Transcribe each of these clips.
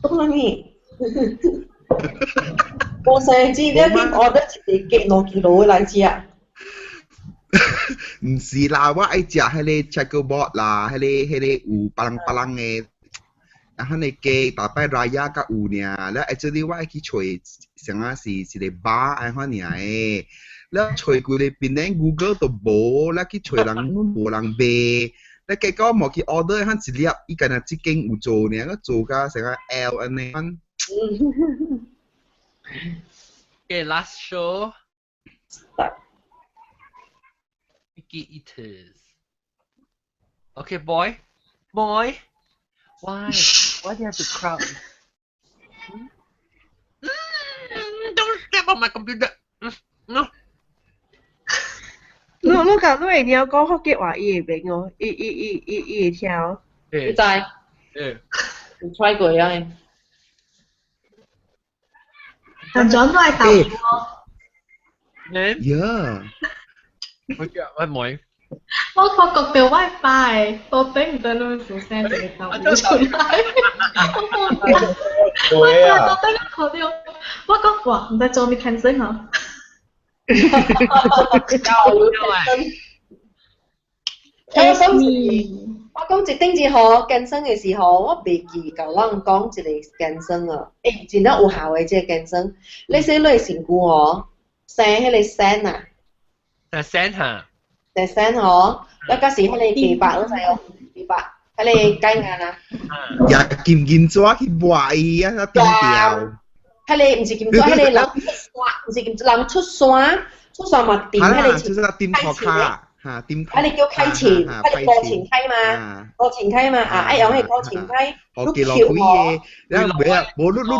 講啥物？無生子，你去 order 一個雞2 kilo 的來食。毋是啦，我愛食彼个 checkerboard 啦，彼个有巴啷巴啷的，啊，彼个雞逐擺 Raya 才有爾，了 actually 我愛去揣啥啊是一个 bar 按款爾的，了揣規个檳城 Google 都無，了去揣人無人賣，了結果無去 order 彼一粒，伊干焦這間有做爾，閣做甲成個 L 按呢款。 Okay, last show. Picky eaters. Okay, boy. Boy. Why? Why do you have to crowd? Hmm? Don't step on my computer. No. 你你講你會曉講福建話，伊會明哦，伊伊伊伊伊會聽哦。你知？有 try 過啊？但轉都係豆哦。呀！我叫我妹。我發覺到 WiFi 到底唔知你做聲一個豆出來。我到底看到，我講哇，唔知做咩健身啊？我講一頂子吼健身的時候，我袂記共人講一個健身啊，欸，真正有效的這個健身。你洗你的身軀吼，生彼个線啊，生線哈，生線吼，了佮是彼個雞肉，你知無？雞肉，彼个雞眼啊。也金銀紙去抹伊啊，丟掉。彼个毋是金紙，彼个人出山，毋是金紙，人出山，出山嘛掂彼个就是掂塗跤。嚇，掂啊！你叫開錢，啊你過錢溪嘛，過錢溪嘛，啊愛用彼個過錢溪，你撬吼，然後袂啊，無你你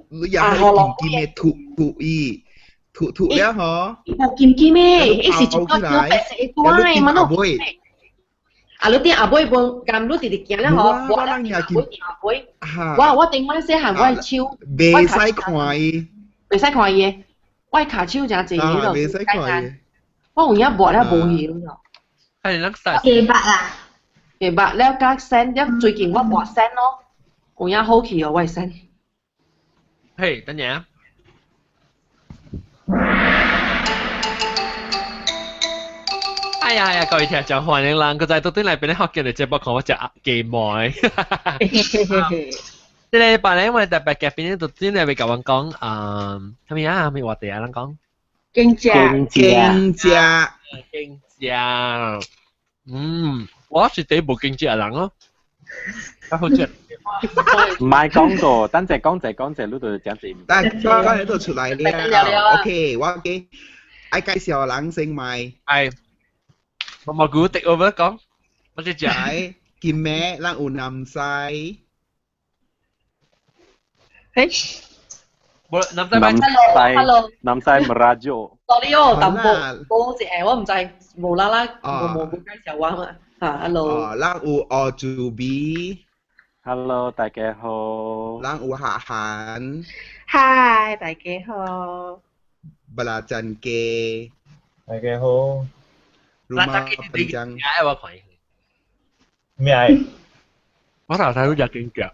你你也彼金金的塗塗伊，塗塗了吼，無金金的，伊是一個白色的紙的，嘛儂。啊！你頂後尾無甘，你直直行了吼，我人也金後尾。我我頂擺細漢，我的手，袂使看伊，袂使看伊的，我的跤手誠濟個，袂使看伊。我有影抹了無去咯。係你啷雞肉啊？雞肉了加鉎，了最近我抹鉎咯，有影好去哦，我的鉎。嘿，等陣。哎呀呀，各位聽眾歡迎人，閣再倒轉來變咧福建的節目，看我食雞糜。這禮拜咧，我特別嘉賓就轉來欲共阮講，嗯，啥物啊？啥物話題啊？咱講。經濟，經濟，經濟。嗯，我是第一無經濟的人哦。較好食。唔係講過，等陣講者講者，你就講者。但係講你都出來了。OK，我給愛介紹人先咪。係。我冇估的，我唔講，我只食。今暝咱有南西。誒。南西南西，南西 merajuk。 Sorry 哦，淡薄多一下，我毋知無啦啦無無無介紹我嘛。嚇，hello。哦，咱有奧祖比。 Hello，大家好。咱有夏涵。 Hi，大家好。布拉贊基。大家好。 Rumah Panjang。我看。咩？我頭睇到只經腳。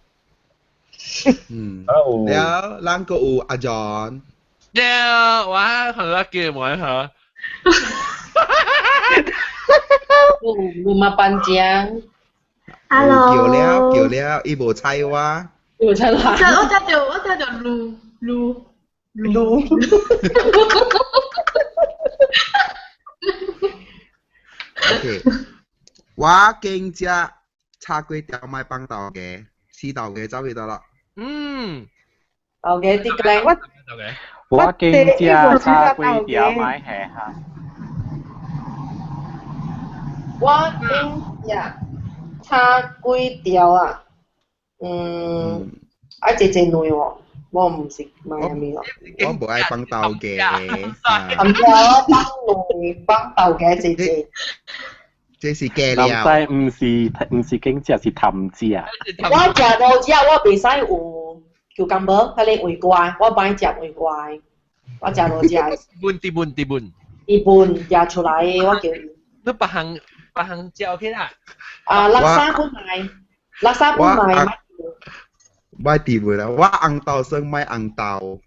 嗯，了，咱閣有阿 John。了，我看到叫我嚇。 Rumah Panjang。 Hello。叫了叫了，伊無睬我。無睬我。我聽著我聽著嚕嚕嚕。 OK，我經食炒粿條賣放豆芽，死豆芽走去倒啦。嗯，豆芽啲靚，我我經食炒粿條賣下哈。我經食炒粿條啊，嗯，愛濟濟卵哦，我毋是買啥物哦。我無愛放豆芽。唔對，我放卵放豆芽濟濟。這是假料。南西毋是毋是經食，是氹食。我食無食，我袂使有 cucumber，彼個胃瓜，我歹食胃瓜，我食無食。本啲本啲本。伊本食出來的，我叫伊。你別項別項食 OK 啦。啊，垃圾本賣，垃圾本賣。我伫袂啦，我紅豆酸莫紅豆。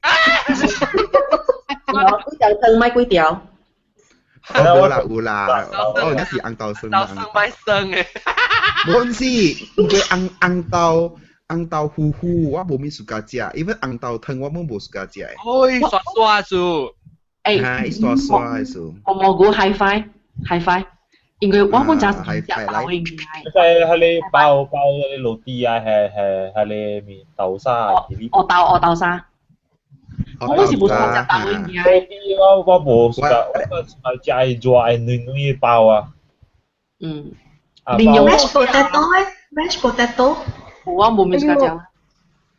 幾條湯莫幾條。哦，無啦有啦，哦，那是紅豆酸。豆酸莫酸嘅。無是，因為紅豆糊糊，我無物 suka 食，因為紅豆湯我攏無 suka 食。哎，刷刷數。欸，刷刷的數。蘑菇 HiFi HiFi，因為我本食食豆的物件。即係彼個包包彼個 roti 啊，係彼個麵豆沙。哦豆哦豆沙。我是無喜歡食豆的物件。 roti 我無 suka，我食熱的軟軟的包啊。嗯。 Mashed potato 咧，mashed potato。我無物 suka 食。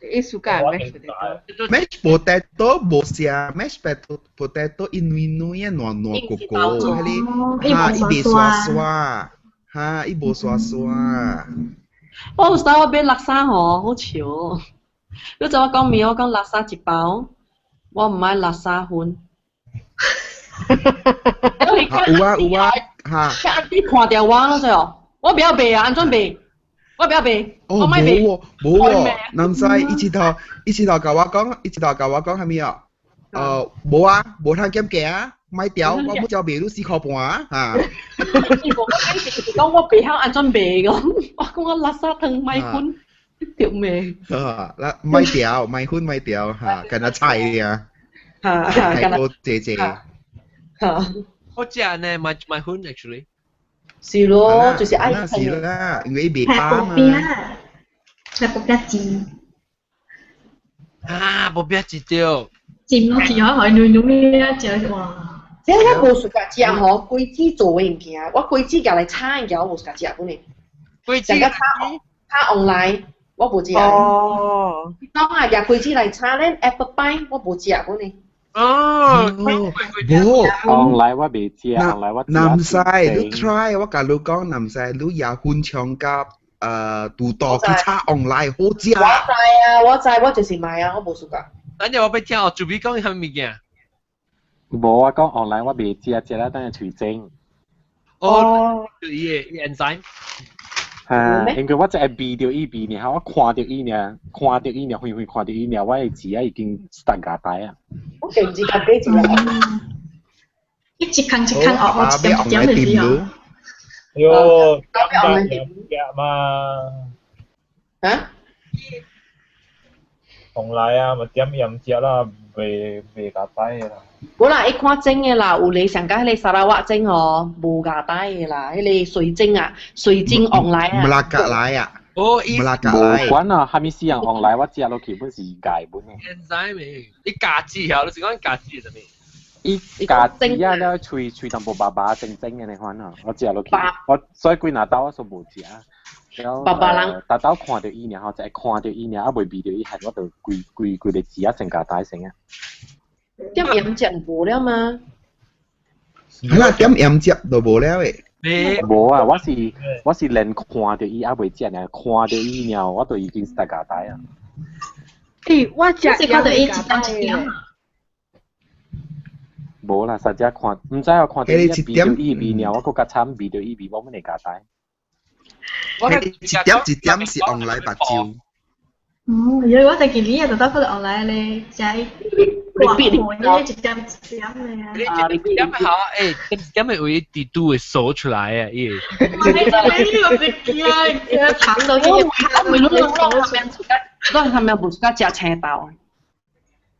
伊 suka mashed potato。 mashed potato 無食，mashed potato 伊軟軟的軟軟糊糊，彼個哈伊袂沙沙，哈伊無沙沙。我有時我買叻沙吼，好笑。你知我講咩？我講叻沙一包，我毋愛叻沙粉。有啊有啊，哈。你看著我咯，就我不要賣啊，按怎賣？我不要賣。哦，無喎，無喎，南西一次頭共我講，一次頭共我講啥物啊？無啊，無通減價啊，莫調，我要招賣你4塊半啊，哈。伊無我講是講我袂曉按怎賣個，我講我垃圾湯莫粉，著命。哈，啦，莫調，莫粉莫調，哈，敢若菜爾。哈，太過濟濟。哈。好食呢，莫莫粉 actually。是咯，就是愛是啦，因為伊袂飽嘛。係薄餅煎。啊，薄餅煎對。煎落去可以軟軟嘅食哇！這我無 suka 食吼，果子做的物件，我果子夾來炒物件，我無 suka 食本呢。果子炒炒 online，我無食。哦。當啊，夾果子來炒咧，apple pie 我無食本呢。哦，無 online 我袂食，online 我南西你 try，我共你講南西，你也粉腸佮肚肚去炒 online 好食。我知啊，我知，我就是買啊，我無 suka。等陣我欲聽哦，準備講啥物件？無我講 online 我袂食，食了等下喙整。哦，伊個 enzyme。哈，因為我只會味著伊味爾，我看著伊爾，看著伊爾，遠遠看著伊爾，我的舌仔已經 start 咬呆啊。我記唔知佢幾錢。一一空一空哦，一點一點的時候。喲，點點嘛？啊？從來啊，咪點鹽食啦，袂咬呆的啦。無啦，伊看整的啦，有咧上較彼個沙拉瓦整吼，無咬呆的啦，彼個水晶啊，水晶旺來啊。毋啦格來啊。哦，毋啦格來。無管啊，啥物死人旺來，我食落去本是蓋本的。 enzyme，你加籽啊？你是講加籽是啥物？伊加籽啊了，喙喙淡薄白白整整的那款啊，我食落去，我所以幾若兜我煞無食。白白人，逐兜看著伊爾吼，就會看著伊爾，啊袂味著伊，害我就規規規个舌仔先咬呆先啊。點鹽醬無了嗎？係啦，點鹽汁就無了的。無啊，我是連看著伊猶袂食爾，看著伊爾，我就已經 start 咬呆啊。欸，我食是看著伊一點一點啊。無啦，實在看，毋知我看著伊味著伊味爾，我閣較慘味著伊味，我攏會咬呆。一點一點是旺來目睭。嗯，因為我就見你日就得佢哋來咧，食掛盤一點一點的啊。你一點好，欸，一點的位地都會搜出來啊，伊。你個是驚，糖都我我唔攏攏他們無 suka 食青豆。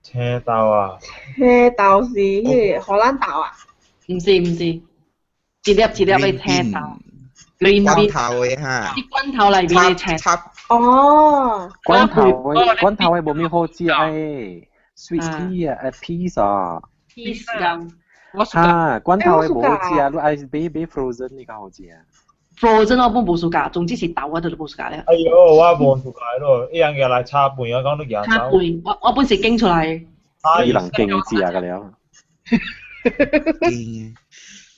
青豆啊？青豆是彼個荷蘭豆啊？毋是毋是，一粒一粒的青豆。罐頭的哈，啲罐頭內面的青哦，罐頭的罐頭的無咩好食誒，sweet pea 啊，peas 啊，peas 咁，啊，罐頭的無好食，你愛買買 frozen 的較好食。 frozen 我本無 suka，總之是豆我就無 suka 了。哎喲，我無 suka 咯，伊人舉來炒飯，我講你舉炒飯，我本是經出來。伊人經食個了。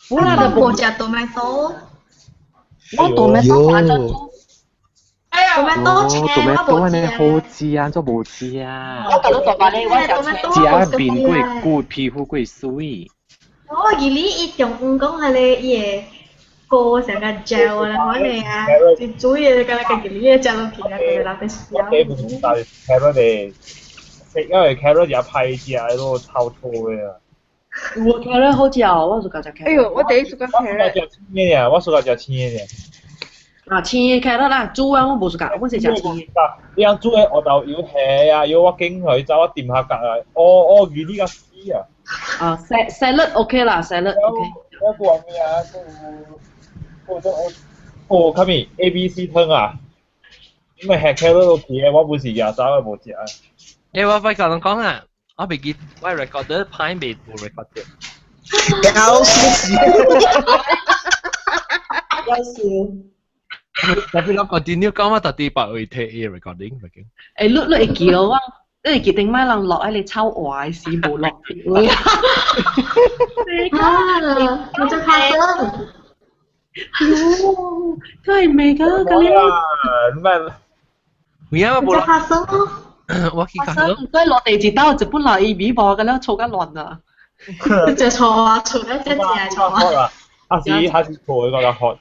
我那無食 tomato。我 tomato 反正煮。哎呀，tomato 青，我無食。好食啊，做無食啊。我甲你大伯咧，我食食面過骨，皮膚過媠。我記你伊中午講彼個伊個膏成個 gel 啊，可能啊，你煮嘢個個個你食落去啊，個人哋我第唔是但 carrot 的，因為 carrot 也歹食的咯，臭臭的啊。我 carrot 好食哦，我喜歡食 carrot。哎呦，我第一次食 carrot。我喜歡食青的爾，我喜歡食青的爾。啊，青的 carrot 啦，煮啊我無喜歡，我是食青的。你講煮的芋頭油蝦啊，油我揀去走我掂下角啊，哦哦，魚你個死啊！啊，salad OK 啦，salad OK。我講咩啊？我我我我啥物 A B C 湯啊？因為下 carrot 落去的，我不是食走的無食。欸，我快甲人講啊，我袂記，我 record 歹未無 record 掉。搞笑。搞笑。特別我 continue 講我特啲白會睇伊 recording 已經。欸，你會記我，你會記頂擺人落喺你臭話的時無落。啊，我就發生。喲，佢係未㗎，咁樣。咩？有影我無落。發生咯。我去發生，所以落地一刀一本來伊微博咁樣嘈甲亂啊。隻錯啊，錯一隻字係錯啊。還是還是錯的個較好。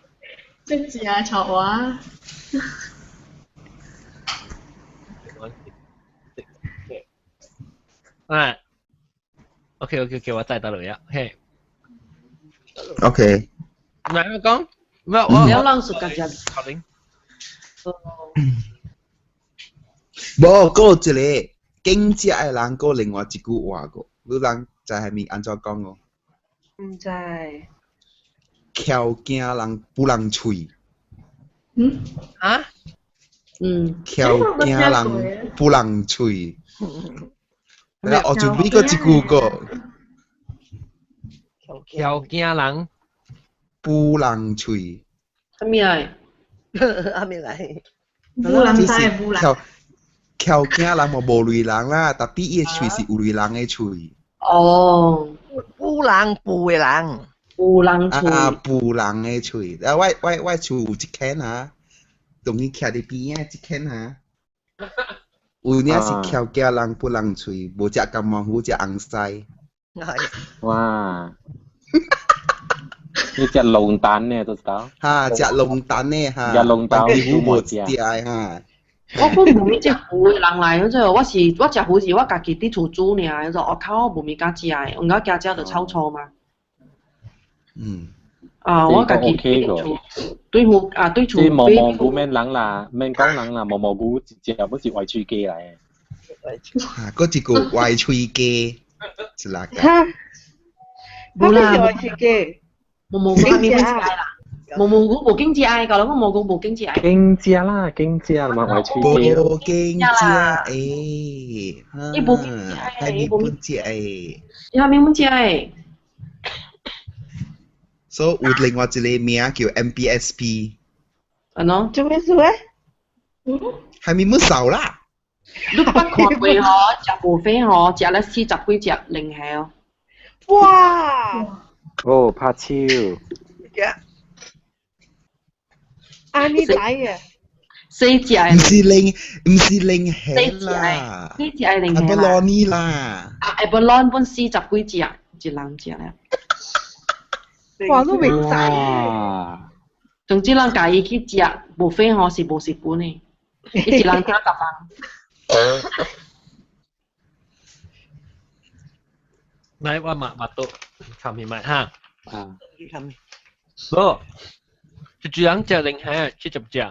隻字係錯啊。啊。OK OK OK，我再打落呀，嘿。 OK。嚟我講，我我。你有人說家只。無，閣有一個經濟的人，閣另外一句話個，你人知係咪按怎講哦？毋知。翹驚人不人喙。嗯？啊？嗯。翹驚人不人喙。然後就美國一句個。翹驚人不人喙。啥物來？啥物來？不人知不人。翹驚人嘛無類人啦，但比伊的喙是有類人的喙。哦，不人不的人，有人喙。啊，不人的喙。啊，我厝有一間啊，當伊徛佇邊仔一間啊。有影是翹驚人不人喙，無食甘毛虎，食紅屎。哇！你食龍蛋呢，都知道。哈，食龍蛋呢，哈。食龍蛋，虎無食的哈。我本無物食糊的人來，嗰陣我是我食糊是我家己佇厝煮爾，嗰陣我靠我無物敢食的，毋過加食就臭臭嘛。嗯。啊，我家己佇厝對糊啊對厝。這毛毛菇免人啦，免講人啦，毛毛菇一隻不是歪喙雞來的。啊，閣一個歪喙雞，是哪個？哈？無啦，歪喙雞。毛毛菇係咪本食啦？毛毛菇無經濟愛，舊人講毛菇無經濟愛。經濟啦，經濟啦，嘛歪喙雞。無經濟愛，伊無經濟愛，伊無經濟愛。伊係咪本食的？所以有另外一個名叫 MBSP。啊喏？做咩事咧？嗯？係咪冇瘦啦？你捌看過吼？食無肥吼，食了40幾隻龍蝦哦。哇！哦，拍手。啊！你知啊？四隻。唔是龍，唔是龍蝦啦。四隻龍蝦啦。阿波羅尼啦。啊，阿波羅本40幾隻，一人食了。哇！都未知。總之，咱家己去食無肥吼是無蝕本的，一人食10人。來，我嘛嘛都看面賣哈。啊。無，一人食龍蝦70隻。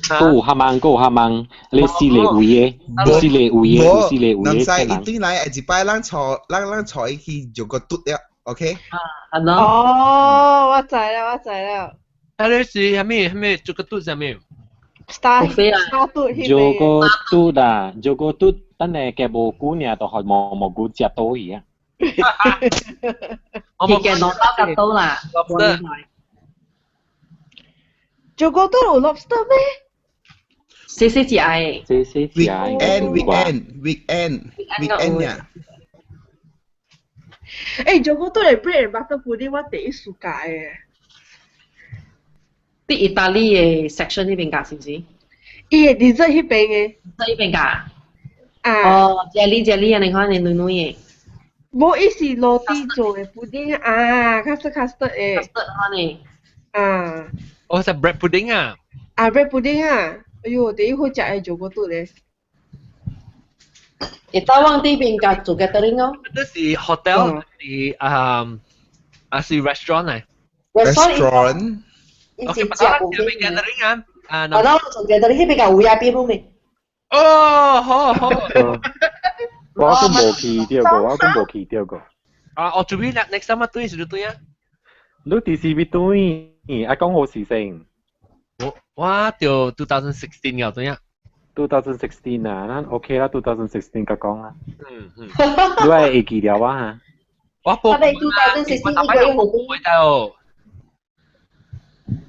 閣有蛤蟆，閣有蛤蟆，你四個位的，四個位的，四個位的。唔使一對來，一擺咱坐，咱坐去就個嘟了，OK？啊，係哦，我知啦，我知啦。啊，你是啥物啥物做個嘟啥物？沙沙嘟迄做個嘟啦，做個嘟，等下加無菇爾，就予毛毛菇食倒去啊。我冇見到刀刀啦。做個嘟有 lobster 咩？細細隻的。細細隻的。 Weekend weekend weekend 呀。欸，做個嘟的 bread and butter pudding 我第一次食的。佇意大利的 section 那邊㗎，是毋是？伊的 dessert 彼邊的。這邊㗎。啊。哦，jelly jelly 啊，你看你軟軟的。無伊是落地做的布丁啊，custard custard 的。 custard 呢？啊。哦，係 bread pudding 啊。啊，bread pudding 啊！哎呦，第一好食的做過拄咧。會當往這邊甲做 gathering 哦。這是 hotel 是啊啊是 restaurant 嚟。 Restaurant。伊是食有 gathering 啊。啊，我嗱做 gathering 彼邊個 VIP room 嘅。哦，好好。我都無去著過，我都無去著過。啊，我準備 next time 對是對啊。你佇時咪對，啊講好時先。我就2016嘅對啊。 2016啊，咱 OK 啦，2016甲講啦。嗯嗯。你係會記得我哈？我報。他哋2016一個月冇回到。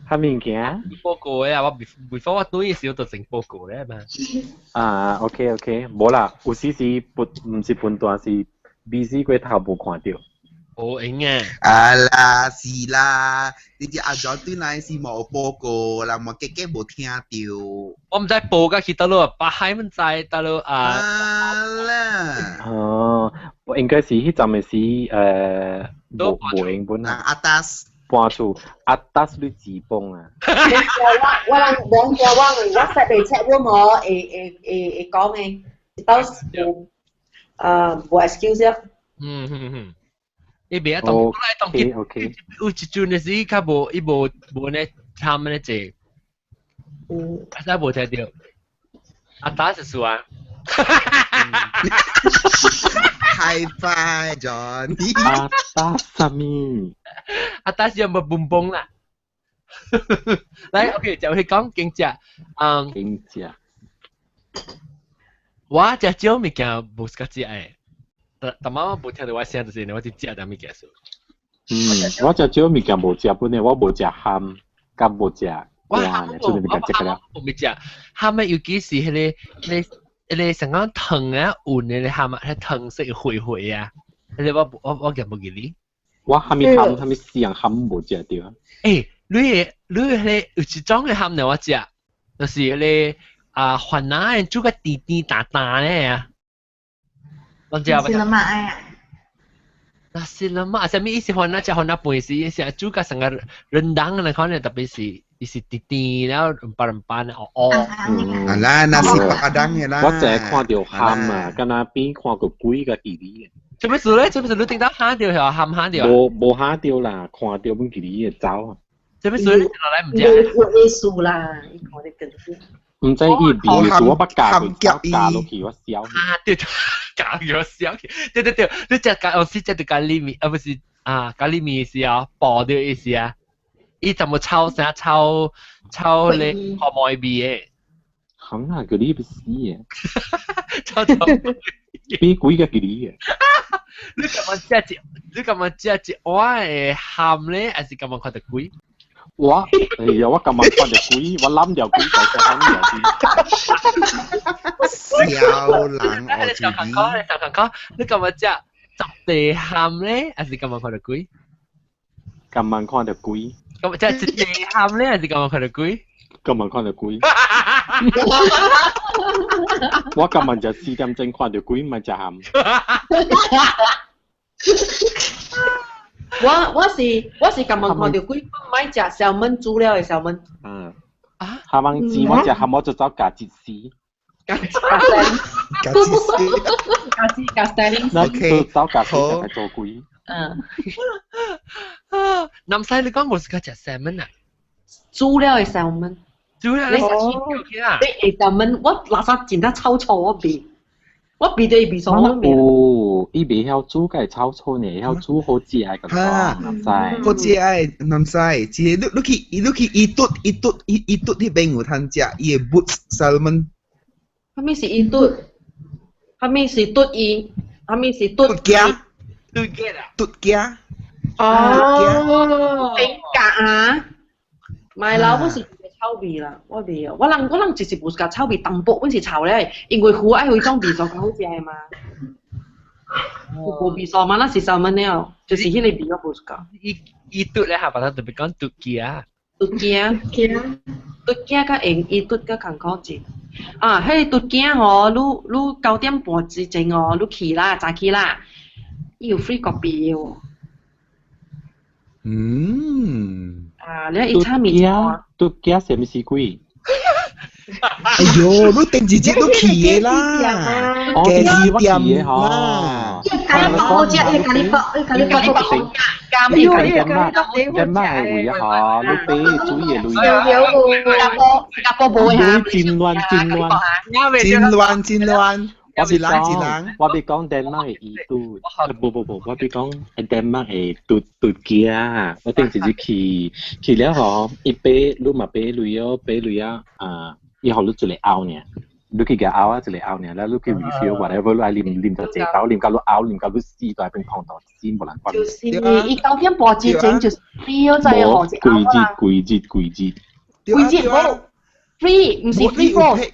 蝦物件？報告嘅啊，我 before 我對時就成報告咧嘛。啊，OK OK，無啦，有時是不毋是分段是 busy 過頭無看著。無閒啊！啊啦，是啦，你隻阿 John 對來是無報告，人嘛結結無聽著。我毋知報甲去佗落，把海們知佗落啊。啊啦。哦，應該是彼陣的時無無閒本啊。阿達斯。搬厝阿達斯你自崩啊！我我人兩個我 WhatsApp 被 chat room 嗬，會會會會講的，到時無 excuse 啊。嗯嗯嗯。伊袂啊，當來當去，有一陣的時較無，伊無無呢參呢濟，嗯，啊，真無聽著。阿達是輸啊。 High five, John。阿達啥物？阿達是有冇蹦蹦啦？來，OK，就去講經濟，嗯，經濟。我食少物件無較食的，但但媽媽無聽著我聲，就是我就食點物件數。嗯，我食少物件無食本的，我無食蚶，佮無食粿，出嚟物件食個了。我未食蚶，尤其是彼個彼個彼個成講糖啊，混的蚶啊，彼糖色灰灰啊，彼個我我我夾無記哩。我蝦米蚶，蝦米四樣蚶無食著。欸，你的你彼個有一種的蚶呢，我食，就是彼個啊，番仔煮個甜甜淡淡的啊。我知啊。是了嘛哎呀。那是了嘛？啥物意思？番仔食番仔飯是是煮甲成個rendang 來看呢，特別是伊是甜甜，然後軟軟軟哦哦。啊啦，nasi padang 的啦。我淨係看著蚶啊，敢若比看過鬼佮記哩。做咩事咧？做咩事？你頂到蝦著係蚶蝦著？無無蝦著啦，看著本記哩會走。做咩事？你落來毋知？無意思啦，伊看得更毋知伊味是我捌教佢，教落去我笑。啊對，教佢笑去，對對對，你食咖，有時食著咖喱麵，啊不是啊咖喱麵時啊，爆著意思啊，伊怎麼炒啥炒炒咧好味味的？蚶啊，叫你欲死的！炒炒比鬼較記哩的。你感覺食一，你感覺食一碗的蚶咧，還是感覺看著鬼？我哎呀，我感覺看著鬼，我諗著鬼就係諗著鬼。小人哦，小康哥，小康哥，你感覺食十地蚶咧，還是感覺看著鬼？感覺看著鬼。感覺食一地蚶咧，還是感覺看著鬼？感覺看著鬼。我今晚就4點鐘看著鬼，毋係食蚶。我是感覺看著鬼，我愛食 salmon 煮了的 salmon。嗯。啊？蚶仔煎，我食蚶我就走夾一絲。夾一絲。夾一夾絲。 OK。走夾絲就做鬼。嗯。啊，南西你講無是較食 salmon 啊？煮了的 salmon。煮了你食啊？你 salmon 我垃圾真正臭臭，我袂。我鼻對鼻爽，我袂。哦，伊袂曉煮，該炒醋呢，曉煮好食的感覺，南西。好食的南西，一個你你去你去伊嘟伊嘟伊伊嘟彼邊有通食，伊的 boots salmon。啥物是伊嘟？啥物是嘟伊？啥物是嘟嘟羹？嘟羹啊？嘟羹。哦。冰格啊！買老不是。臭味啦，我袂啊，我人就是無共臭味淡薄，阮是臭咧，因為魚愛有彼種味素較好食的嘛。無味素嘛，那是啥物了？就是彼個味我無 suka。伊伊嘟咧下，把它特別講嘟羹。嘟羹，嘟羹較用伊嘟較艱苦一。啊，彼個嘟羹吼，你你9點半之前哦，你去啦，早起啦。伊有 free 咖啡的喎。啊，你伊炒麵條拄仔什麼死鬼？哎喲，你電視節都去的啦，哦，家是我私店去的吼啦。伊咖喱包好食，伊咖喱包，伊咖喱包好食。加伊丹麥的位啊吼，你買水的類啊，有有新加坡，新加坡無的哈。你真亂真亂。真亂真亂，我一人一人。我欲講丹麥的伊拄，無無無，我欲講丹麥的拄拄機啊！我頂一日去去了吼，伊買你嘛買鐳哦，買鐳啊，啊，伊予你一个甌爾，你去共甌啊一個甌爾，了你去 refill whatever，你愛啉啉就濟兜，啉到你甌，啉到你死都愛變空肚，死無人管。就是伊9點半之前就是 free 咗就無予一規日甌啦。規日規日，規日無 free，毋是 free flow。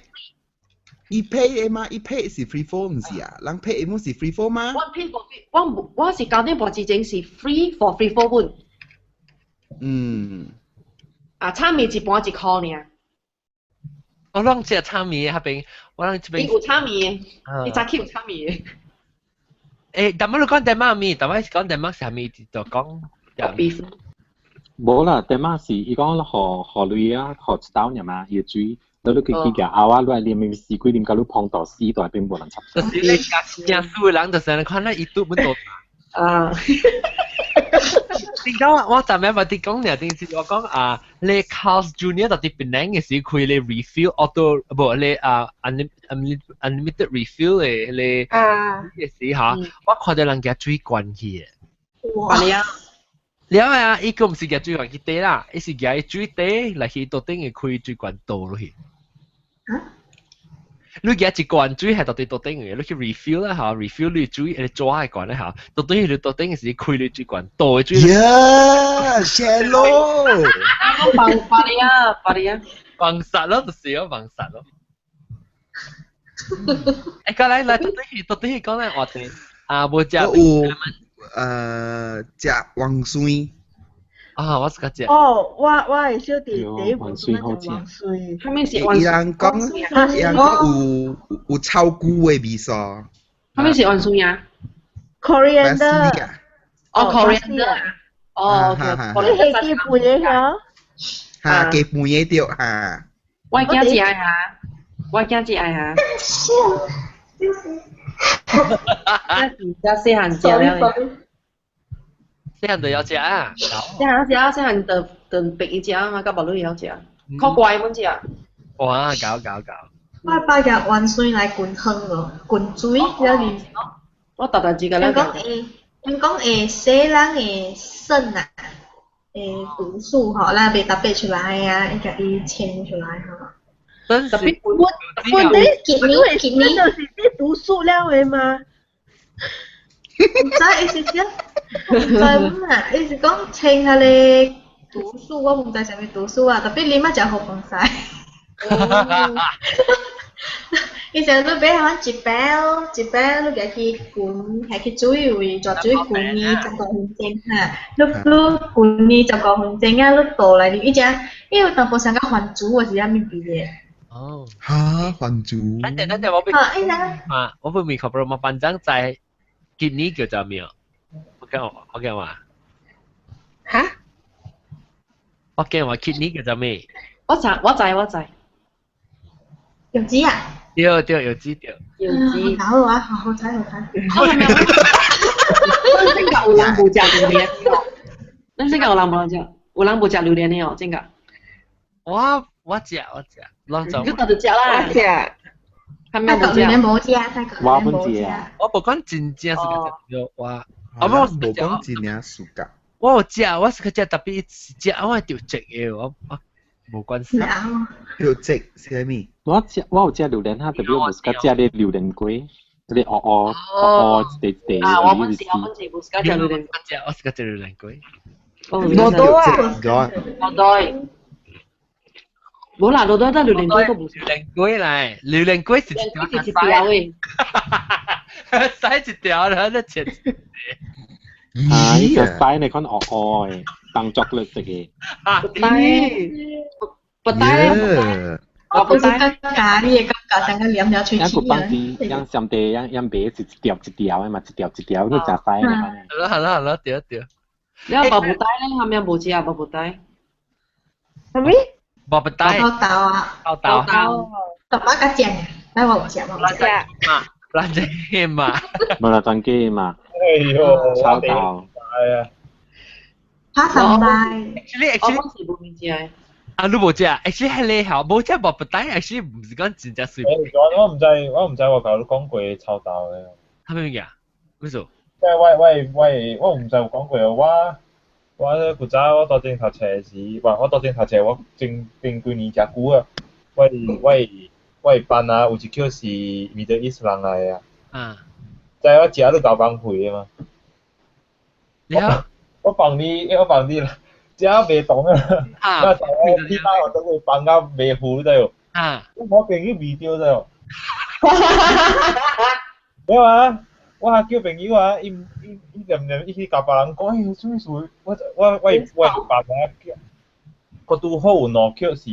伊 pay 的嘛，伊 pay 是 free flow 毋是啊？人 pay 的毋是 free flow 嗎？我 pay for free，我無我是九點半之前是 free for free flow 本。啊，炒麵一盤1箍爾。我攏食炒麵彼邊，我攏這邊。伊有炒麵的，伊早起有炒麵的。欸，但係你講丹麥麵，但係是講丹麥啥物就講。 beef。無啦，丹麥是伊講予鐳啊，予一兜爾嘛，伊的水，了你去去共甌啊，你愛啉啉死鬼，啉到你膨肚死都愛變無人插。就是你食正輸的人，就是按呢看咱伊拄本多。啊。點解我我昨暝咪佇講爾，頂次我講啊，你 Carl's Junior 到佇檳城的時開咧 refill auto 無咧啊 unlimited refill 的咧的時嚇，我看著人舉水罐去的。哇！了。了啊！伊閣毋是舉水罐去綴啦，伊是舉水綴來去桌頂會開水罐倒落去。你舉一罐水係到佇桌頂的，你去 refill 啦嚇，refill 你水，你紙的罐咧嚇，到底你桌頂的時開你水罐倒的水。呀，shallow。放放你啊，放你啊！放殺咯，就是咯，放殺咯。欸，過來來，到底去講咱話題啊，無食。有食黃酸。啊，我自家食。哦，我的小弟第一步是食黃水。啥物是伊人講，伊人講有臭菇的味素。啥物是黃酸啊？Coriander。哦，coriander。哦，你係基本的嗬？哈，基本的對哈。我驚食愛哈，我驚食愛哈。就是。我是細漢食了。細漢就要食啊！細漢食，細漢就別伊食嘛，佮無女會曉食，較乖本食。哇！搞搞搞！我擺個芫荽來滾湯咯，滾水了啉。我逐逐自個咧。人講會洗人的腎啊，會毒素吼，咱袂特別出來啊，伊共伊清出來吼。特別我我你結你就是啲毒素了的嗎？毋知伊是啥，毋知啊，伊是講清彼个毒素，我毋知啥物毒素啊，特別啉啊誠好風使。伊成日你買可一包一包，你共去滾，下去水位，蛇水滾伊15分鐘哈，你滾伊15分鐘啊，你倒來啉，伊只伊有淡薄像個番薯還是啥物味的。哦。哈，番薯。等陣等陣，我俾啊，我俾面靠嘛，反正在今年叫做咩？我講話。哈？我講話今年叫做咩？我知我知我知。柚子啊？對對，柚子對。柚子。好啊，好好睇好睇。真個有人無食榴蓮的哦？咱真個有人無食，有人無食榴蓮的哦，真個。我食我食，攏總。你倒就食啦。我食。他們無食。無食，我本食。我無講真正是個我，啊我無講真正暑假。我有食，我是去食特別食，我係著食的，我無關係。著食是啥物？我有食榴蓮哈，特別我無喜歡食咧榴蓮粿，這個烏烏烏烏一塊塊。啊，我本是我本是無喜歡食榴蓮。食我喜歡食榴蓮粿。羅多啊！羅多。無啦，羅多得榴蓮粿都無。榴蓮粿來，榴蓮粿是一條是一條的。洗一條啦，你切。啊！伊個洗你看烏烏的，當巧克力食的。不帶，不帶，我是感覺你會感覺成個黏了喙樣個齒放啲，樣上地樣樣白一條一條的嘛，一條一條，你食使的嘛。好啦好啦好啦，對對。你有白布袋咧，係咪無食白布袋？係咪？白布袋。豆豆啊，豆豆。豆把較正，來我有食，我有食。嘛，蘭正嘛。無啦，專機嘛。哎呦，炒豆。係啊。拍三擺。 Actually actually 我是無食的。啊，你無食？Actually 係你好，無食白布袋，actually 唔是講真正水。我唔知，我唔知我舊你講過臭豆嘅。係咩物件？為什麼？即係我唔知有講過，我古早我當陣讀冊時，哇！我當陣讀冊，我前前幾年誠久啊。我班啊，有一口是 Middle East 人來的啊。啊。知我食你交放屁的嘛？了。我放你啦，食袂動啊！啊。我我起碼我等佢放到袂糊知無？啊。我朋友味著知無？沒有啊。我還叫朋友啊，伊伊伊念念伊去共別人講，哎，啥物事？我爸爸我拄好有兩口是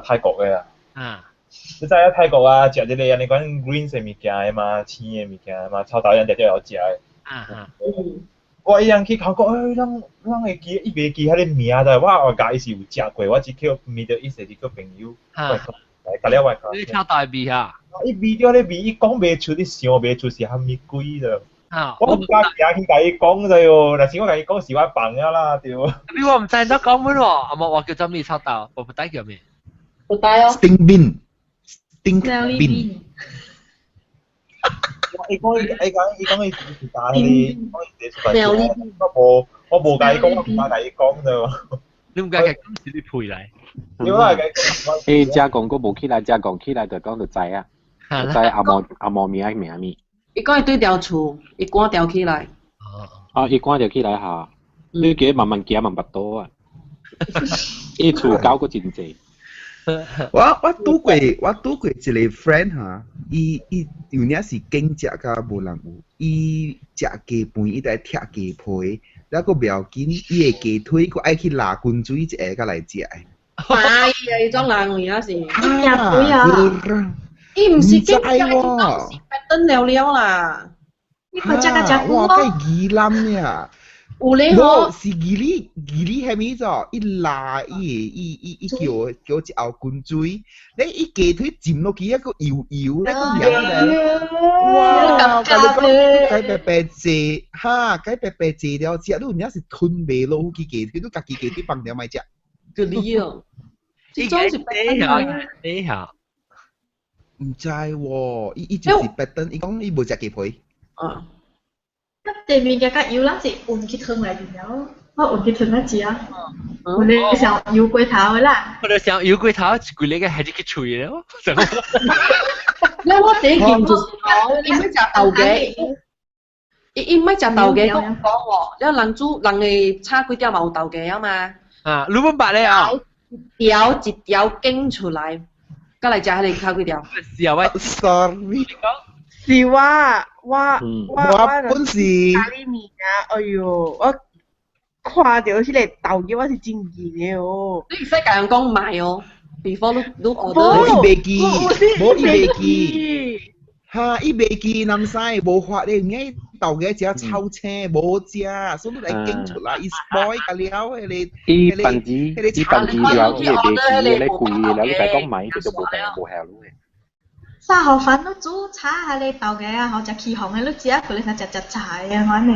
泰國的啊。啊。你知影泰國啊，食這個按呢款 green 的物件的嘛，青的物件嘛，臭豆人定定會曉食的。啊啊。我伊人去考講，哎，咱會記，伊袂記彼个名的，我共伊是有食過，我只叫 Middle East 的一個朋友，啊。來共了我講。你臭豆的味啊？伊味著咧味，伊講袂出，你想袂出是蝦米鬼的。啊！我毋敢行去共伊講就喲，若是我共伊講是我放了啦，對。你我毋知你講乜喎？阿冇話叫做咩臭豆，我不帶叫咩？不帶哦。 Stink bean，stink bean。伊講伊講伊講伊是打彼個，講伊是出來。我無共伊講，我毋敢共伊講對。你毋敢共伊講是你配來？對啦，共伊講。欸，食講閣無起來，食講起來就講就知啊，就知阿毛阿毛名名物。伊講伊對條厝，伊趕條起來。啊，伊趕著起來下，你記得慢慢行，慢慢倒啊。伊厝狗閣真濟。我拄過一個 friend 哈，伊伊有影是經食甲無人有，伊食雞飯伊就愛拆雞皮，了閣袂要緊，伊的雞腿閣愛去抐滾水一下才來食的。哎呀，伊種人有影是。伊食肥啊！伊毋是經食，伊講是白等了了啦。你看食甲誠久哇，該宜蘭呀！有咧吼，是義理義理蝦米做？伊拉伊伊伊伊叫叫一後滾水，你伊雞腿浸落去，抑閣油油咧，閣揚起來。哇！共你講，該白白坐，哈，該白白坐了食，你有影是吞袂落去雞腿，你家己雞腿放掉莫食。就你哦，這種是白等，你下。毋知喎，伊伊就是白等，伊講伊無食雞皮。啊。咁物件較油，咱是混去湯內面了，我混去湯來食啊。有咧想油過頭的啦。我就想油過頭，一規個還是去吹了。咧我第一件就是講，伊欲食豆芽，伊伊欲食豆芽，講講喎，了人煮人的炒粿條嘛有豆芽啊嘛。啊，你們捌咧啊？一條一條揀出來，佮來食彼个炒粿條。是啊，我 sorry。是我我我我本是咖喱麵啊！哎喲，我看著彼个豆芽，我是真見的哦。你會使共人講賣哦，before 你你無伊袂記，無伊袂記。哈，伊袂記南西無法咧，因豆芽食臭青無食，所以你來揀出來，伊 spoil 甲了，彼个。伊飯子，伊飯子了，伊會袂記咧貴了，你共講買就無平無效咯。沙河飯都煮炒下你豆芽啊，好食起紅的，你食佢咧想食食菜啊，款呢。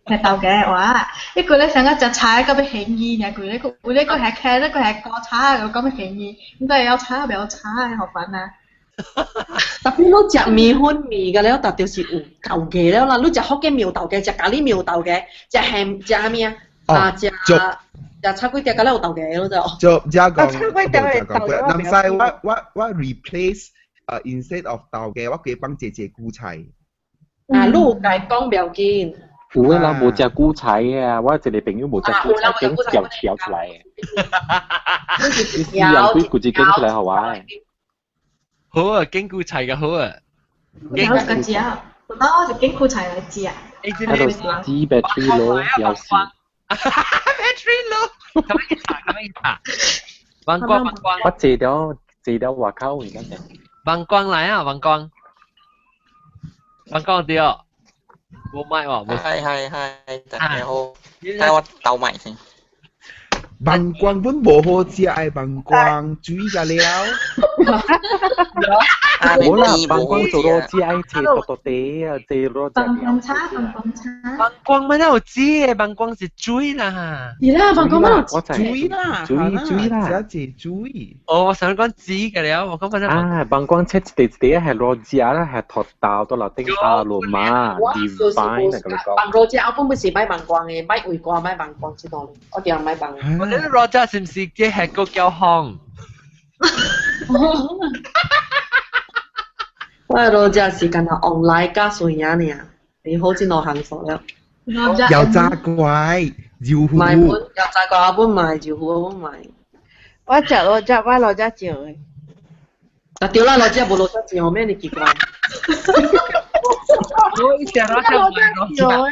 係豆芽哇！伊佢咧想個食菜到欲嫌伊爾，佢咧佢有咧佢係茄咧佢係高炒，又講欲嫌伊，毋知會曉炒袂曉炒的，好煩啊！特別你食麵粉麵個了，特就是有豆芽了啦。你食福建麵有豆芽，食咖喱麵有豆芽，食鹹食啥物啊？啊，食食炒粿條，敢若有豆芽咯就。就遮講，炒粿條的豆芽南西我 replace instead of 豆芽，我加放一隻韭菜。啊，你有共伊講袂要緊。有的人無食韭菜的啊，我一個朋友無食韭菜，揀一條條出來的。你死人幾幾隻揀出來予我的？好啊，揀韭菜較好啊。我個食，我我是揀韭菜來食。喺度死 battery low 有事。 battery low，咁樣查，咁樣查。王光王光，我坐了坐了外口而家啫。王光來啊，王光，王光對，冇麥喎，冇。係係係，大家好，睇我鬥埋先。網光本無好食的網光，水就了。冇啦，網光做到只愛切多多地啊，切落只。棒棒叉，棒棒叉。網光乜都有知嘅，網光是水啦。是啦，網光乜有水啦，水水啦，只係水。哦，我想講知嘅了，我講乜啊，網光切一地一地係落只啦，係托豆到樓頂下落馬，divine 啊，咁你講。網羅只我本不是買網光嘅，買胃瓜買網光知道我定買網。我哋羅只是唔是即係個叫烘？我羅只是干那 online 加水爾爾，你好似攞行數了。油炸怪，油糊。買本油炸怪我本買，油糊我本買。我食羅只，我羅只醬的。啊對啦，羅只無羅只醬，咩你奇怪？我一食羅只醬的哦。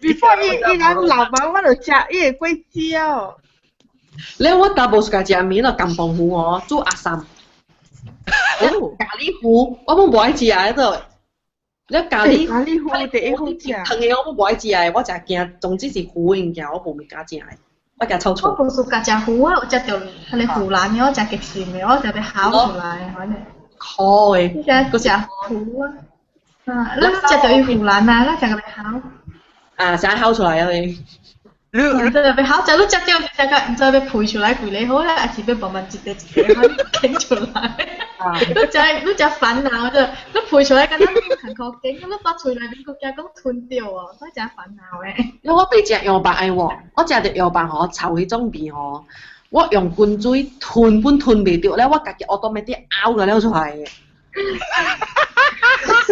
before 伊伊人老闆我就食伊的果子哦。你我大無自家食麵咯，甘榜糊哦，煮阿三。咖喱糊我本無愛食的做。你咖喱咖喱糊第一好食。湯的我本無愛食的，我食驚，總之是糊的物件，我無物敢食的，我驚臭臭。我無自家食糊啊，有食著彼個湖南的，我食極鹹的，我食欲吼出來，反正。苦的。你食糊啊？啊，咱食著伊湖南啊，咱食個欲吼。啊，成日吼出來啊你。你你真係欲吼，食你食著食甲毋知欲噴出來幾个好咧，還是欲慢慢一塊一塊揀出來。你食你食煩惱啫，你噴出來敢若你有艱苦揀，你把喙內面閣驚講吞著哦，我誠煩惱的。因為我袂食羊肉的喎，我食著羊肉吼，臭彼種味吼，我用滾水吞本吞袂著咧，我家己 automatic 嘔個了出來的。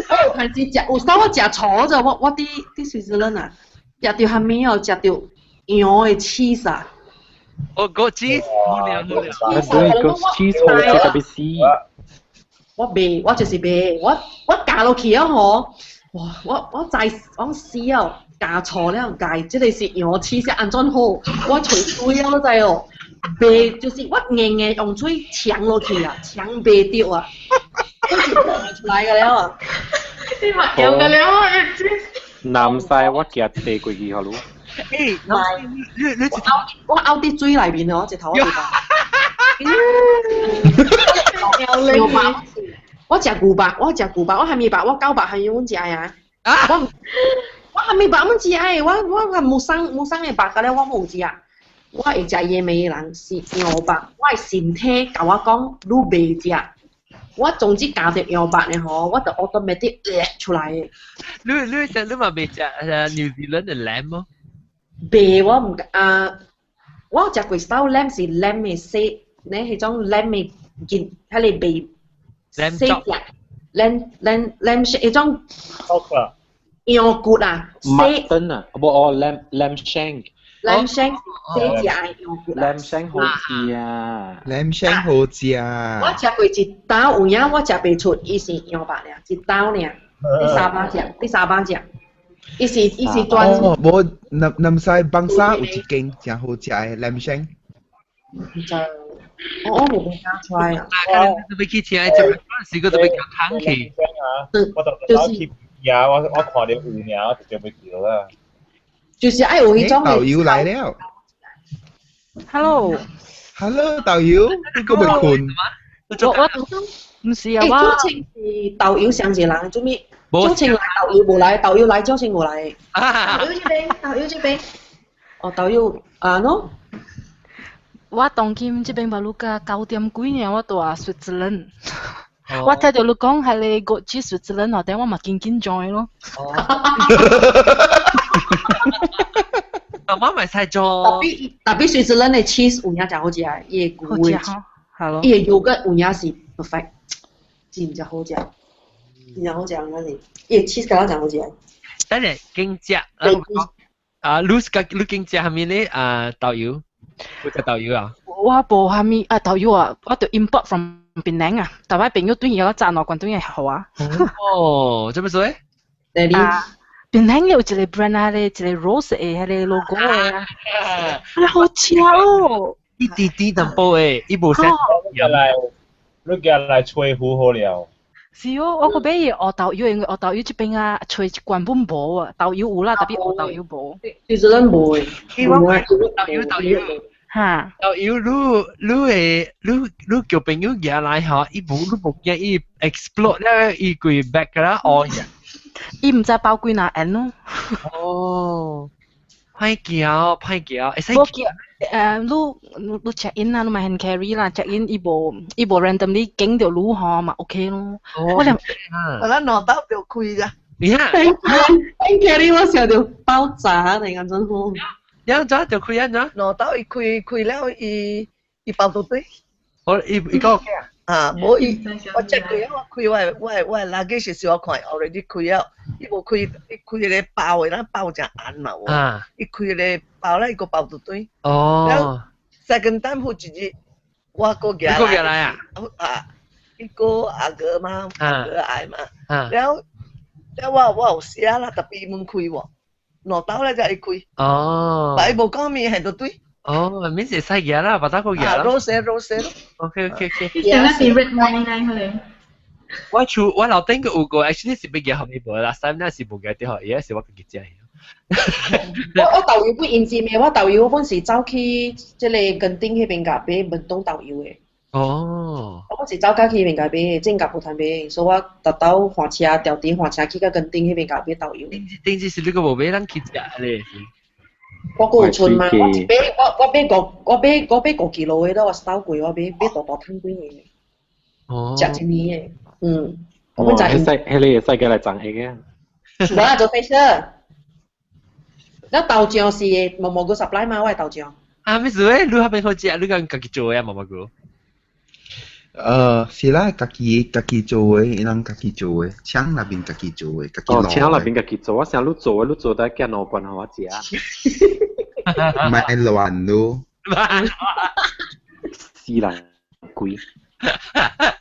我有陣時食，有時我食錯咗，我佇瑞士人啊，食著啥物哦，食著羊的 cheese 啊。哦，個 cheese，好了好了。對，個 cheese 好食特別死。我袂，我就是袂，我咬落去啊吼，哇！我知我死哦，咬錯了，咬這個是羊 cheese 按怎好？我喙水啊，你知哦，袂就是我硬硬用嘴搶落去啊，搶袂著啊，都是出來個了啊。你嘛用個了啊？南西我夾地過去好咯。欸，你我拗佇水內面哦，一頭我牛肉，我食牛肉，我食牛肉，我蝦米肉，我狗肉蝦米阮食啊。我我蝦米肉阮食的，我無生無生的肉，甲了我無食。我會食椰味的人是羊肉，我的身體共我講，你袂食。我總之咬著羊肉的吼，我就 automatic 出來的。你食你嘛袂食 New Zealand 的 lamb 麼？袂，我毋啊，我食過 style lamb 是 lamb 的細，呢彼種 lamb 的件，彼個袂細隻，lamb lamb lamb 彼種羊骨啊，細 mutton 啊，無哦 lamb lamb shank。 lamb shank 細隻的羊骨啊 lamb shank 好食啊，lamb shank 好食。我食過一刀有影，我食袂出，伊是羊肉爾，一刀爾，佇沙巴食，佇沙巴食。伊是專哦，無南南西邦沙有一間誠好食的 lamb shank。唔知，我無敢出來啊。你特別去請，這時個特別叫湯去。我就去呀，我看到有爾，我就要叫啦。就是愛有彼種導遊來了。 Hello。 Hello，導遊，你閣未睏？我毋是啊，我。早前是導遊上一個人，做咩？早前來導遊無來，導遊來早前無來。導遊這邊，導遊這邊。哦，導遊啊喏。我當今這邊馬路甲9點幾爾，我蹛 Switzerland。我聽著你講係你國際 Switzerland 哦，等我嘛緊緊張咯。阿媽咪使做。特別 Switzerland 的 cheese 有影誠好食，伊的牛的，係咯。伊的油果有影是 perfect，真正好食，真正好食，有影是，伊的 cheese 敢若誠好食。等下經食啊，你你經食蝦米咧？啊，導遊，你食導遊啊？我無蝦米啊，導遊啊，我著 import from 檳城啊，台灣朋友對伊我炸兩罐對伊予我。哦，做咩事？啊，檳城有一個 brand 啊，咧一個 rose 的，彼個 logo 的啊，啊好食哦！伊甜甜淡薄的，伊無啥。來，你寄來吹糊好了。是哦，我個買伊學豆油，因為學豆油這邊啊，揣一罐本無啊，豆油有啦，特別學豆油無。其實咱無的，豆油豆油。哈。豆油你你會你你叫朋友寄來吼，伊無你無驚伊 explode 咧，伊規 bag 啦哦呀。伊毋知包幾若円咯。哦，歹叫歹叫，會使。無叫，你你 check in 啦，你咪 hand carry 啦，check in 伊無伊無 randomly 揀著你吼嘛 OK 咯。我連我咱兩兜就開咋。你看，hand carry 我想著爆炸你講真好。你按怎就開按怎？兩兜伊開開了，伊伊包到對。我伊伊講啊，無伊，我 check 過啊，我開我的我的我的 luggage 時我看 already 開了，伊無開，伊開個包的，咱包誠硬嘛有。伊開個包咧，伊閣包到對。哦。 second time 好一日，我閣寄來。閣寄來啊？啊，伊個阿哥嘛，阿哥愛嘛。了了我我有寫啦，特別門開無，兩兜咧才會開。哦。但伊無講物係到對。哦，免是使寄啦，把他個寄啦。老勢老勢咯。 OK OK OK。上一是 red wine 來可能。我厝我樓頂個有個，actually 是欲寄予伊無啦，三那是無寄得予，伊是我家己食。我我豆油不應接嘅，我豆油我本是走去這个墾丁彼邊共買文東豆油的。哦。我本是走到去彼邊共買，正甲埔潭買，所以我逐兜換車調轉換車去到墾丁彼邊共買豆油。頂次是你閣無買，咱去食咧。我閣有剩嘛？我一買我我買五我買我買五 kilo 的，我兜過我買買大大桶幾年的。哦。食一年的，嗯。我本使，彼個會使過來送下嘅。無啦，做 facial。那豆醬是毛毛菇 supply 嘛？我的豆醬。啊，咩事咧？你彼邊好食，你講家己做的啊，毛毛菇？是啦，家己家己做的，伊人家己做的，廠那邊家己做的，家己哦，廠那邊家己做，我想你做的，你做得寄兩罐予我食。莫亂咯。死人鬼。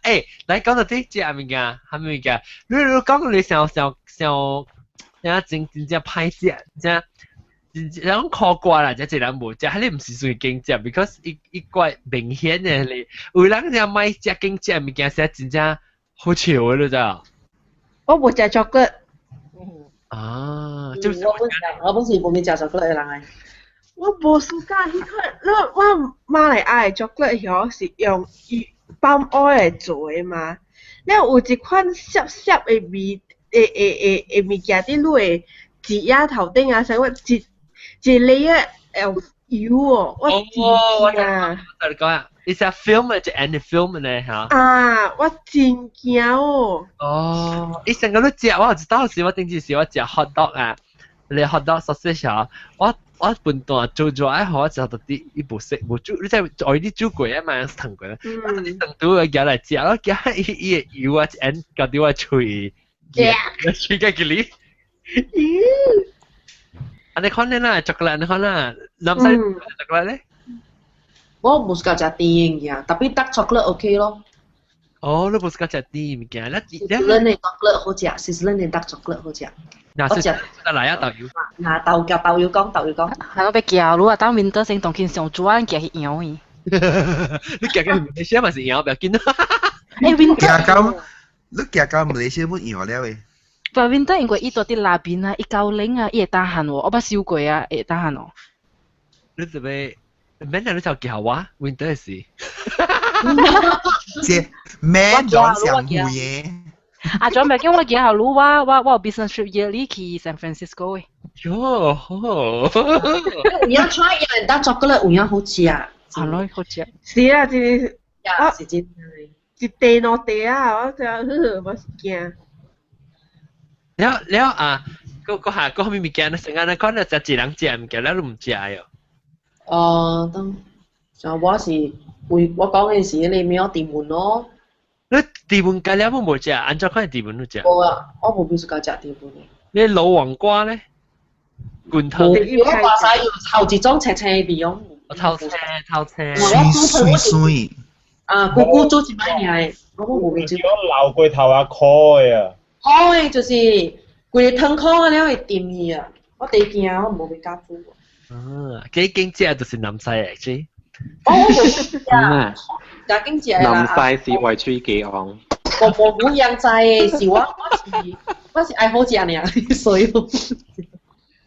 欸，來講到這食物件，啥物件？你你講你想想想，想真真正歹食，真真真講苦瓜啦，這一人無食，彼個毋是算經食，because 伊伊怪明顯的咧，有人正莫食經食物件，是真正好笑的，你知影？我無食巧克力。啊，就是我本我本是無咪食巧克力的人來。我無 suka 彼款，你我馬來亞的巧克力曉是用 palm oil 來做的嘛？了有一款澀澀的味，的的的的物件佇你的舌仔頭頂啊，啥物一一 layer 油哦，我真驚。我講啊，伊是 film 的，一 end film 的嚇。啊，我真驚哦。哦，伊成個你食，我有一道時我頂次時我食 hot dog 啊，你 hot dog sausage 啊，我我笨蛋做做愛好我食到啲伊無食無煮，你知愛你煮過啊嘛，燙過啦，我就是當拄個夾來食，我夾伊伊的油啊，一 end 搞到我喙，喙個吉哩。啊，你看你啦，巧克力你看啦，南西巧克力咧？我無 suka 食甜的物件，特別 dark chocolate OK 咯。哦，你無 suka 食甜物件，你 Switzerland 的 chocolate 好食，Switzerland 的 dark chocolate 好食。我食來啊豆油。嗱豆夾豆油講豆油講。係我欲寄你啊，等 winter 先當見上煮啊，寄去搖伊。你寄去馬來西亞嘛是搖，不要緊。欸，winter。寄到你寄到馬來西亞本搖了的。但 winter 因為伊住佇那邊啊，伊夠冷啊，伊會當寒喎，我捌收過啊，會當寒哦。你準備免人你就寄我 winter 時。這免講上會嘅。啊，準備叫我寄予你，我我我有 business trip yearly 去 San Francisco 的。喲，好。有影 try 伊人 dark chocolate 有影好食。係咯，好食。是啊，真是。啊，是真。一塊兩塊啊，我就呵，我是驚。了了啊，閣閣下閣啥物物件？成日講你食一人食物件，了你毋食喲。哦，當，像我是為我講的是彼個苗甜文咯。你甜文咖了無食？按怎款甜文你食？無啊，我無比 suka 食甜文的。你老黃瓜咧？滾湯。我巴西有頭一種青青的味哦。頭青頭青。水水。啊，姑姑煮一擺爾的，我無變煮。我老過頭啊，苦的啊。苦的就是規个湯苦啊了會沉去啊，我第驚我無欲敢煮。啊，幾經食就是南西的，是。哦，我無食，食經食啦。南西是歪喙雞王。我無樣知的，是我是愛好食爾，所以。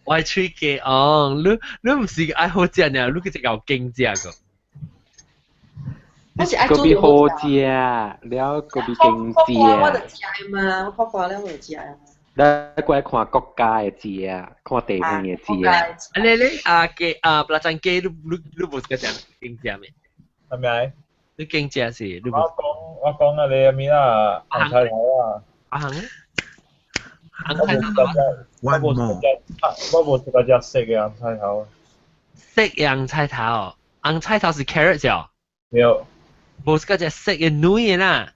歪喙雞王，你毋是愛好食爾，你去一嚿經食個。我是愛個別好食，了個別經食。我就食嘛，我看了我就食。你過來看國家的食，看地方的食。啊你啊雞啊，布拉贊雞，你無是個食經食咩？係咪？你經食是？我講啊，你阿咪啦，紅菜頭啊。啊行。我無食過隻色嘅紅菜頭。色紅菜頭，紅菜頭是 carrot 啫。對。無是個隻色嘅軟嘅啦。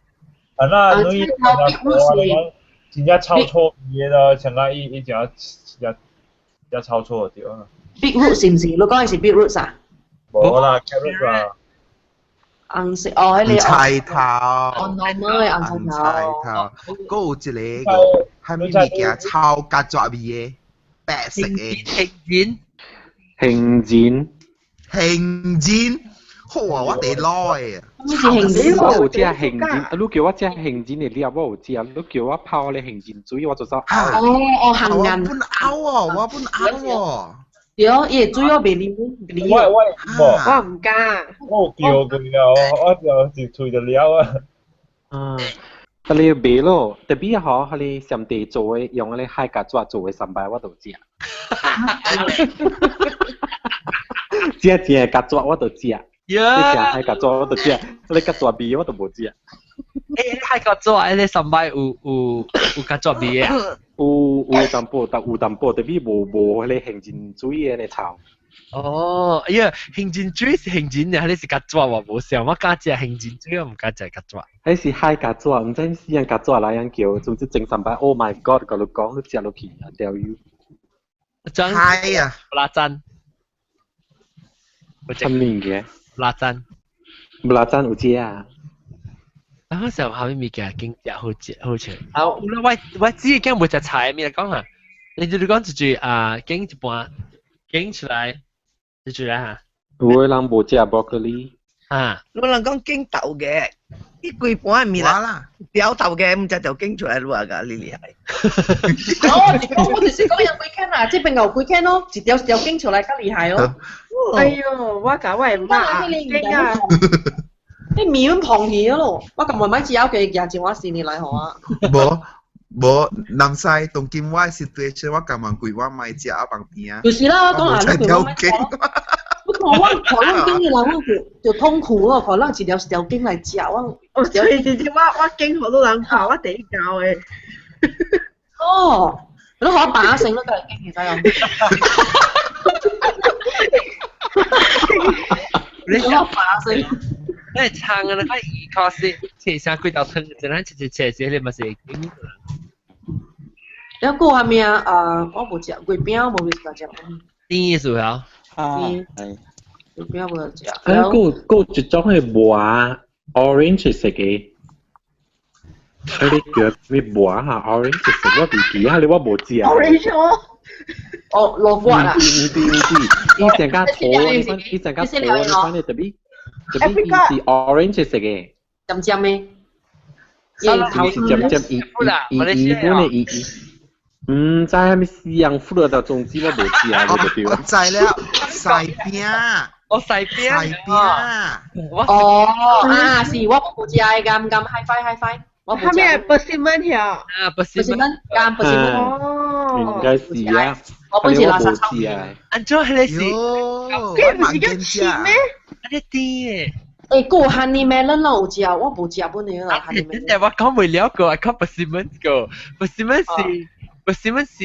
啊那軟嘅，真正炒錯味咯，像啊伊伊只只只炒錯對啊。 Beetroot 是毋是？你講嘅是 beetroot 啊？無啦，carrot 啊。紅色哦，迄個菜頭。哦，normal 嘅紅菜頭。閣有一個係咩物件炒咖喱味嘅，白色嘅。杏仁。杏仁。杏仁。好啊，我哋攞嘅。我有食杏仁，你叫我食杏仁的料，我有食。你叫我泡咧杏仁水，我就走。哦哦，杏仁。我本拗哦，我本拗哦。對，伊的水我袂啉，我我唔敢。我有叫過啊，我就一喙就了啊。啊，但你袂咯，特別吼，彼个上帝做的，用彼个海蛤纸做的三擺，我都食。食食蛤紙我都食。你食海蛤紙我都食，你蛤紙味我都無食。欸，海蛤紙，你三擺有蛤紙味啊？有淡薄，但有淡薄，特別無彼個杏仁水的咧臭。哦，哎呀，杏仁水是杏仁，還是蛤紙我無想，我敢食杏仁水，我毋敢食蛤紙。彼是海蛤紙，毋知死人蛤紙來樣叫，總之整三擺，Oh my God！共你講，你食落去啊，掉油。海啊！拉贊。啥物嘅？拉贊。拉贊有食啊？啊，我想下面物件經食好食好食。啊，我只驚無食菜物來講啊，你就是講一句啊，經一半，經出來，一句來哈。有的人無食 broccoli。啊。有人講經豆嘅，伊規盤的物啦，條豆嘅，毋知就經出來落啊，你厲害。哦，我就是講有幾間啊，這邊有幾間咯，一條一條經出來較厲害哦。哎喲，我共我的媽經啊！你麵粉膨起咯，我咁慢慢只有佢廿一我四年來予我。無無，南西當今我 situation 我甘願跪我莫食啊旁邊啊。就是啦，我講啊，你條經。我看我看咱經嘅人，我就痛苦咯，看咱一條一條經來食，我。哦，所以直接我經好多人看，我第一教的。哦，你予我把聲都嚟經，其實又。你我把聲。你唱啊！那個依靠是切啥幾道湯，一咱切切切切，你嘛是會經。了閣啥物啊？啊，我無食月餅，無去食。甜的是啊？啊，係。月餅無食。啊，閣有一種係磨 orange 色的，彼個叫咩磨哈？orange 色，我袂記啊，你我無食。 orange 哦。哦，蘿蔔啦。毋是毋是，伊成個土，你看伊成個土，你看你特別。特別伊是 orange 色的，尖尖的，是尖尖伊伊伊伊本的伊伊，毋知啥物西洋fruit啦，總之我無食啊，我就對。我知了，西餅。哦，西餅。西餅。哦，啊是，我無食的，甘甘 hi-fi hi-fi。我無食。啥物 persimmon 曉？啊，persimmon，甘 persimmon。哦。應該是啊。我本是垃圾臭。按怎彼個是？這毋是叫切咩？啊，你甜的。欸，閣有 honey melon 咯，有食，我無食本的啦。honey melon。欸，我講袂了個，我講 persimmon 個，persimmon 是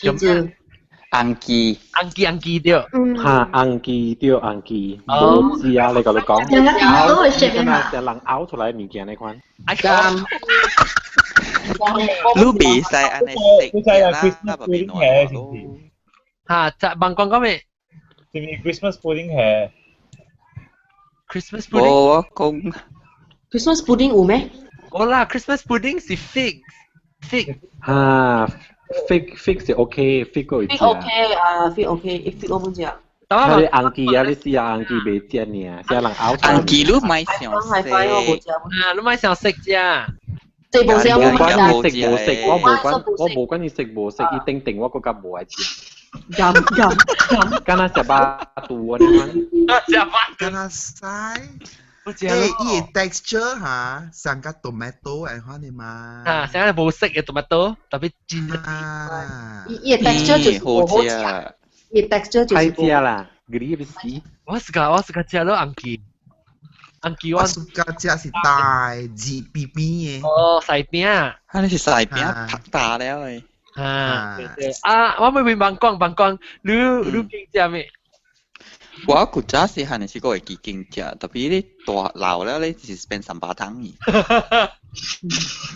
叫咩？紅記，紅記紅記對。哈，紅記對紅記，無知啊！你共你講，咬，人咬出來物件那款。你袂使按呢食啦，那 Christmas pudding 係是唔是？哈，就問講講咩？是唔是 Christmas pudding 係？Christmas pudding？我講 Christmas pudding 有咩？無啦，Christmas pudding 是 fig，fig。哈，fig fig 是 OK，fig 個會食。fig OK 啊，fig OK，fig 我本食。你紅記啊，你試下紅記袂食爾，啥人拗。紅記你買上食。啊，你買上食啫。這無食，我無管你食無食，我無管，我無管你食無食，伊定定我閣較無愛食。飲飲飲，敢若食肉肚啊？你看。食肉，敢若屎。欸，伊个 texture 哈，像個 tomato 會款的嘛。啊，像個無色的 tomato，特別真。伊伊個 texture 就是無好食，伊 texture 就是。歹食啦，嗰啲不是。我是個食了紅記，紅記我是個食是大熱邊邊的。哦，細餅。啊，你是細餅拍大了的。啊，對對。啊，我欲問網講網講，你你經食咩？我古早時漢時個會記經食，特別你大老了，你是變三八湯去。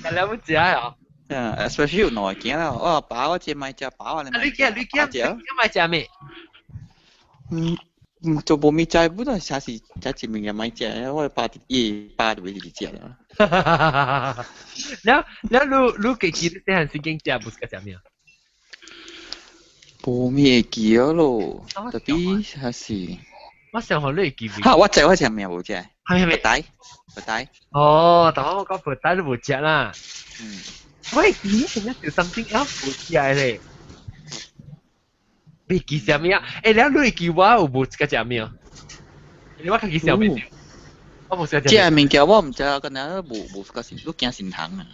食了要食啊？啊，especially 有兩個囝啦，我阿爸我這買食飽啊，你驚你驚你買食咩？嗯嗯，就無物食，本來啥是食一物件買食，我爸伊爸就會直食啦。了了，你你記記得細漢時經食無是食咩？無咩會記啊咯，特別還是。我想予你會記。哈，我知我食咩無食？係咩？白帶，白帶。哦，但我講白帶都無食啦。嗯。我會記成日就 something else 無食咧。你記啥物啊？欸，了你會記我有無食食咩？你我家己想袂著。我無食。這個物件我毋知啊，敢若無無個是，你驚神糖啊？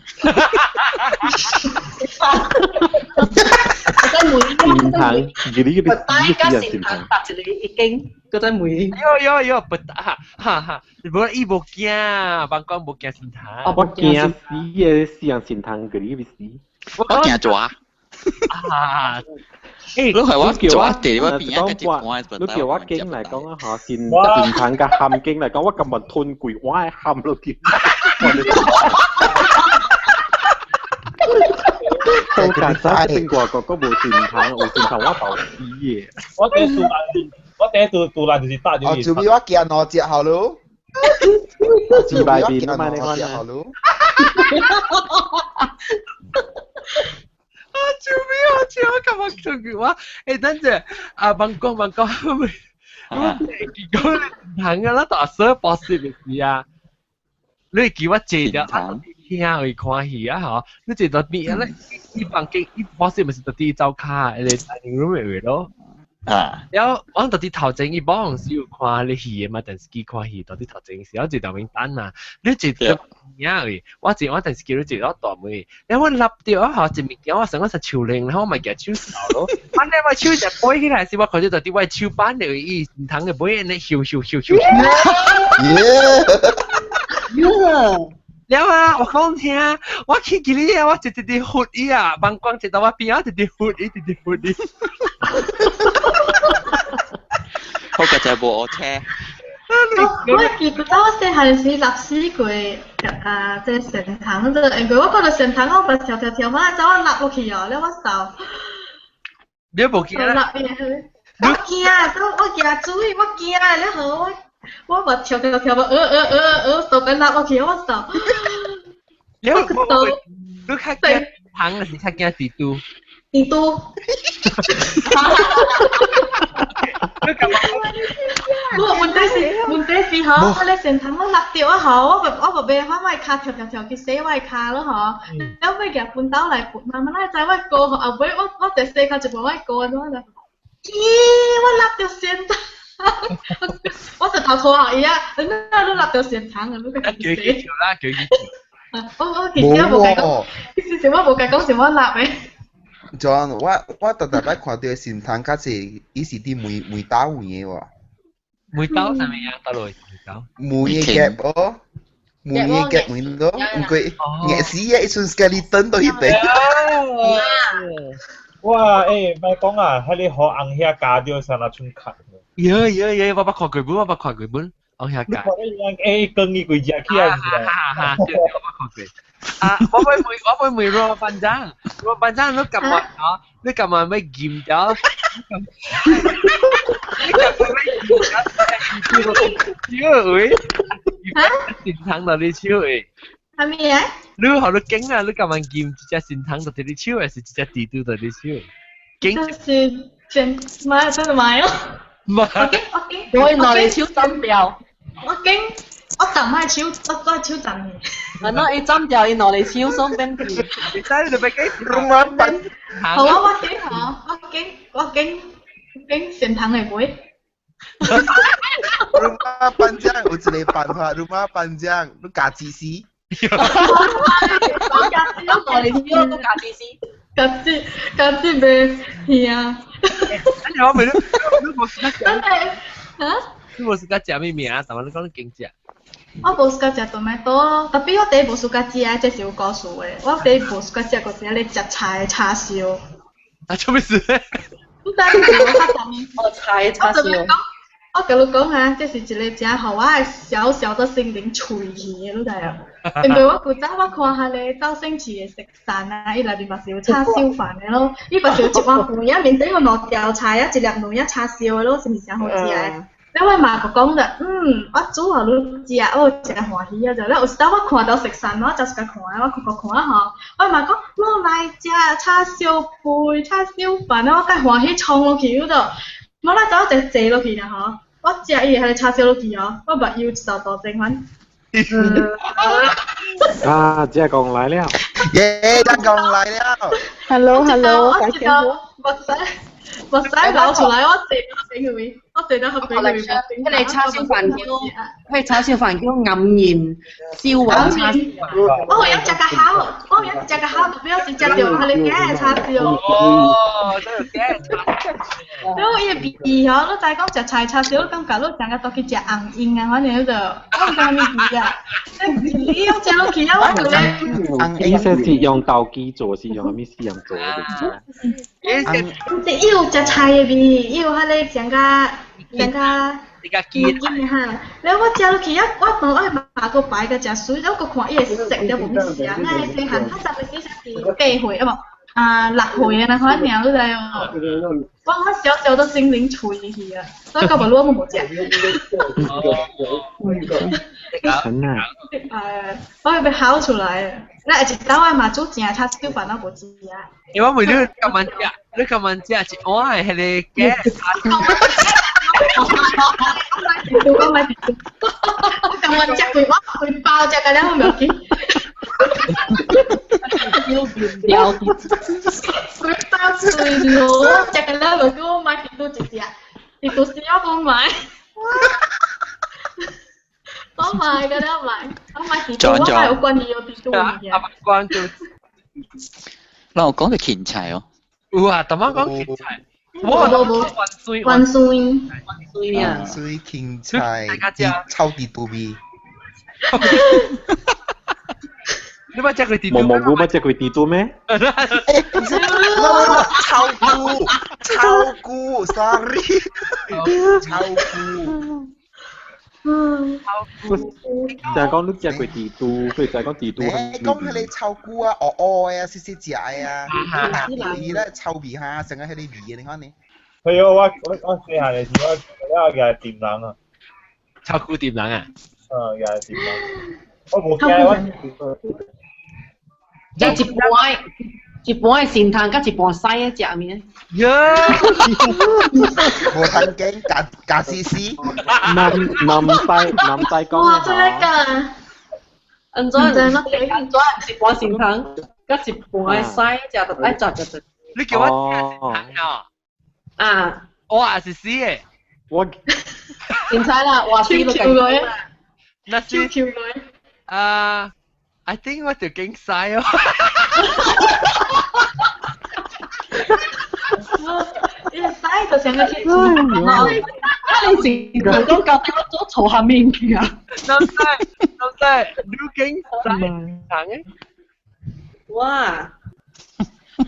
神糖，你個白帶加神糖搭一個已經，嗰陣梅。喲喲喲，白帶哈哈哈！無伊無驚，網講無驚神糖。我驚死嘅死人神糖，佢你死。我驚蛇。啊！欸，你係我叫我地我邊一個你叫我經嚟講啊，嚇，神神糖甲鹹經嚟講，我根本吞規碗的鹹落去。到近陣邊個個個無神糖，有神糖我就死嘅。我第一次我第一次杜蘭就是打哦，就比我驚兩隻好咯。自敗變啊嘛，你看好咯。啊！救命啊！救！我感覺做佢我，欸，等陣啊，網講網講，我結果你行啊，咱大嫂博士的是啊，你記我坐著啊，聽會看戲啊吼，你坐到邊啊？你伊房間伊博士毋是佇佇灶跤，迄個 dining room 的位咯。啊！然後我佇佇頭前伊某是有看咧戲的嘛，電視機看戲，佇佇頭前時，我坐頭面等嘛。你坐到邊位？我坐我電視機你坐到大門，然後我立著啊吼，一物件我想我是手拎，然後我咪舉手掃咯。反正我手一背起來時，我看到佇佇我手板的伊唔通的尾按呢咻咻咻咻。耶！了啊！我講聽，我去記你啊！我直直直呼伊啊，網光坐到我邊啊，直直呼伊，直直呼伊。好個就無學車。我記得我細漢時立死過啊，這神堂這，因為我看到神堂，我不跳跳跳嘛，走我立落去哦，了我掃。你無驚啦？我驚，我驚水，我驚，了後我我不跳跳跳嘛，手被立落去，我掃。你我你較驚糖還是較驚蜘蛛？蜘蛛。無問題是問題是吼，我咧神堂我落著啊吼，我我無袂法，我的跤跳跳跳去洗我的跤咯吼，了尾舉畚斗來畚，慢慢來知我過吼，後尾我我直洗跤一半我過安怎啦？咦，我落著神堂，我實頭拖後伊啊，你你落著神堂啊，你個叫佢跳啦，叫佢跳。我我其實我無甲講，其實我無甲講是我落的。 John，我我特特擺看到神堂較濟，伊是佇梅梅兜位的喎。梅兜啥物啊？倒落梅兜。梅的夾哦，梅的夾梅咯，毋過硬死啊！一陣 skeleton 都彼邊。哇！欸，莫講啊，彼個予紅遐咬著，啥若春殼。耶耶耶！我捌看過本，我捌看過本，紅遐咬。欸，光伊規隻起來是啊？哈哈，對對，我捌看過。啊！我欲問，我欲問羅班長，羅班長，你感覺啊？你感覺欲驗掉？你感覺欲驗掉？手位，神糖到你手位。啥物啊？你予你驚啊！你感覺驗一隻神糖到你手，還是一隻蜘蛛到你手？驚。這是真買真的買哦。我驚我驚。我攞嚟手斬掉。我驚我浸下手，我我手浸去。啊，那伊斬掉，伊攞嚟手送邊去。你睇你咪幾 rumah 班。好啊，我驚嗬，我驚我驚驚善堂的會。 Rumah panjang 有一個辦法，rumah panjang 你加芝士。我加芝，我攞嚟手都加芝士。加芝加芝袂去啊！我咪你你無時間真係嚇？你無時間食咩名啊？但係你講你經食。我無喜歡食 tomato，特別我第一無喜歡食，這是有故事的。我第一無喜歡食，就是咧食菜的叉燒。啊，做咩事咧？唔知你我較啥物？哦，菜的叉燒。我甲你講啊，這是一個真予我的小小的心靈脆去的，你知無？因為我古早我看彼个周星馳的食神啊，伊內面嘛是有叉燒飯的咯，伊嘛是有一碗飯啊，面頂有兩條菜啊，一粒卵啊叉燒的咯，是毋是誠好食的？了我媽就講啦，嗯，我煮予你食，我誠歡喜啊！就了有時當我看到食神，我就是共看，我看看看吼，我媽講，你來食叉燒飯、叉燒飯，我較歡喜衝落去，就，我來走就坐落去啦吼，我食伊的彼个叉燒落去哦，我目油一道道整款。啊，這講來了。耶，這講來了。 Hello hello，我知道，目屎目屎流出來，我坐到頂位，我坐到後邊位。彼個叉燒飯叫，彼個叉燒飯叫暗麵燒雲叉燒飯。我有食較好，我有食較好，特別是食到彼個假的叉燒。哦，這個假的叉燒。你伊的味吼，你知講食菜叉燒，你感覺你感覺都去食紅英啊，反正就我毋知啥物味啊。你用食落去啊，我覺得。伊說是用豆機做，是用啥物事樣做的？毋是，伊有食菜的味，伊有彼个上較上較筋的哈。了我食落去啊，我當我肉閣白閣誠媠，我閣看伊的色了無啥，那細漢較早時是8歲啊無？啊，6歲啊，那款爾，你知無？我小小的心靈脆去啊，所以到尾我無食。真啊！我會被吼出來啊！那一道我嘛煮正叉燒飯，我無食啊。因為我問你今晚食，你今晚食一碗的彼個假叉燒。我買我今晚食幾碗幾包食個了，我無記。掉幾包碎咯，食個了無叫我買幾多一隻，幾多時我無買。我買個了買，我買幾多，我買有關係有幾多物件。阿關就，嗱我講到芹菜哦。有啊，頭先講芹菜。我無萬歲萬歲萬歲啊！水芹菜，臭地肚味。你捌食過地毛毛菇捌食過地肚咩？臭菇，臭菇，sorry，臭菇。嗯，就係講你食過地肚，佢就係講地肚。誒，講彼个臭菇啊，烏烏的啊，細細隻的啊，伊咧臭味哈，成個彼個味的，你看呢？係啊，我細漢的時，我我也係掂人啊。臭菇掂人啊？嗯，也係掂人。我無驚我。即一半一半的善湯，佮一半屎的食物。呀！無通驚，加加絲絲。南南西南西講哇！真的假？安怎？安怎？一半善湯，佮一半的屎食，就愛食食食。你叫我食善湯啊？啊！我也是死的。我凊彩啦，活死都計。那是啊。I think 我就驚屎哦！伊屎就成個天啊！你是講到底我做錯下面去啊？老細，老細，你驚屎行嘅？哇！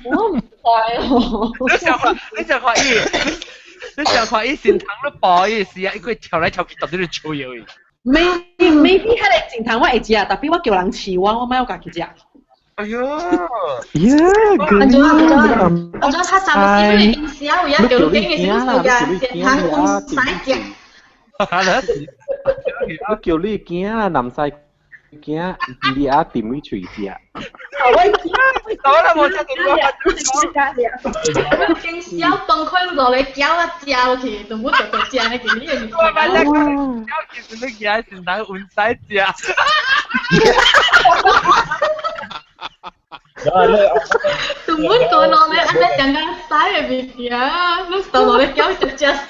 我唔知哦。你想看？你想看伊？你想看伊善堂都播伊時啊，伊佢跳來跳去，到底咧吹伊。 Maybe 彼个正糖我會食，特別我叫人飼我，我莫有家己食。哎喲！耶！安怎安怎安怎？較早時你時啊有影叫你揀的時陣，是正糖阮使食。你叫你囝啦，南西囝，你阿掂去喙食。我講啦，冇食到我驚小崩潰落嚟攪啊食落去，都冇就食那個你我把那個攪其實你驚是人唔使食。都冇講落嚟，按呢講緊使的物件，你倒落嚟攪食食沙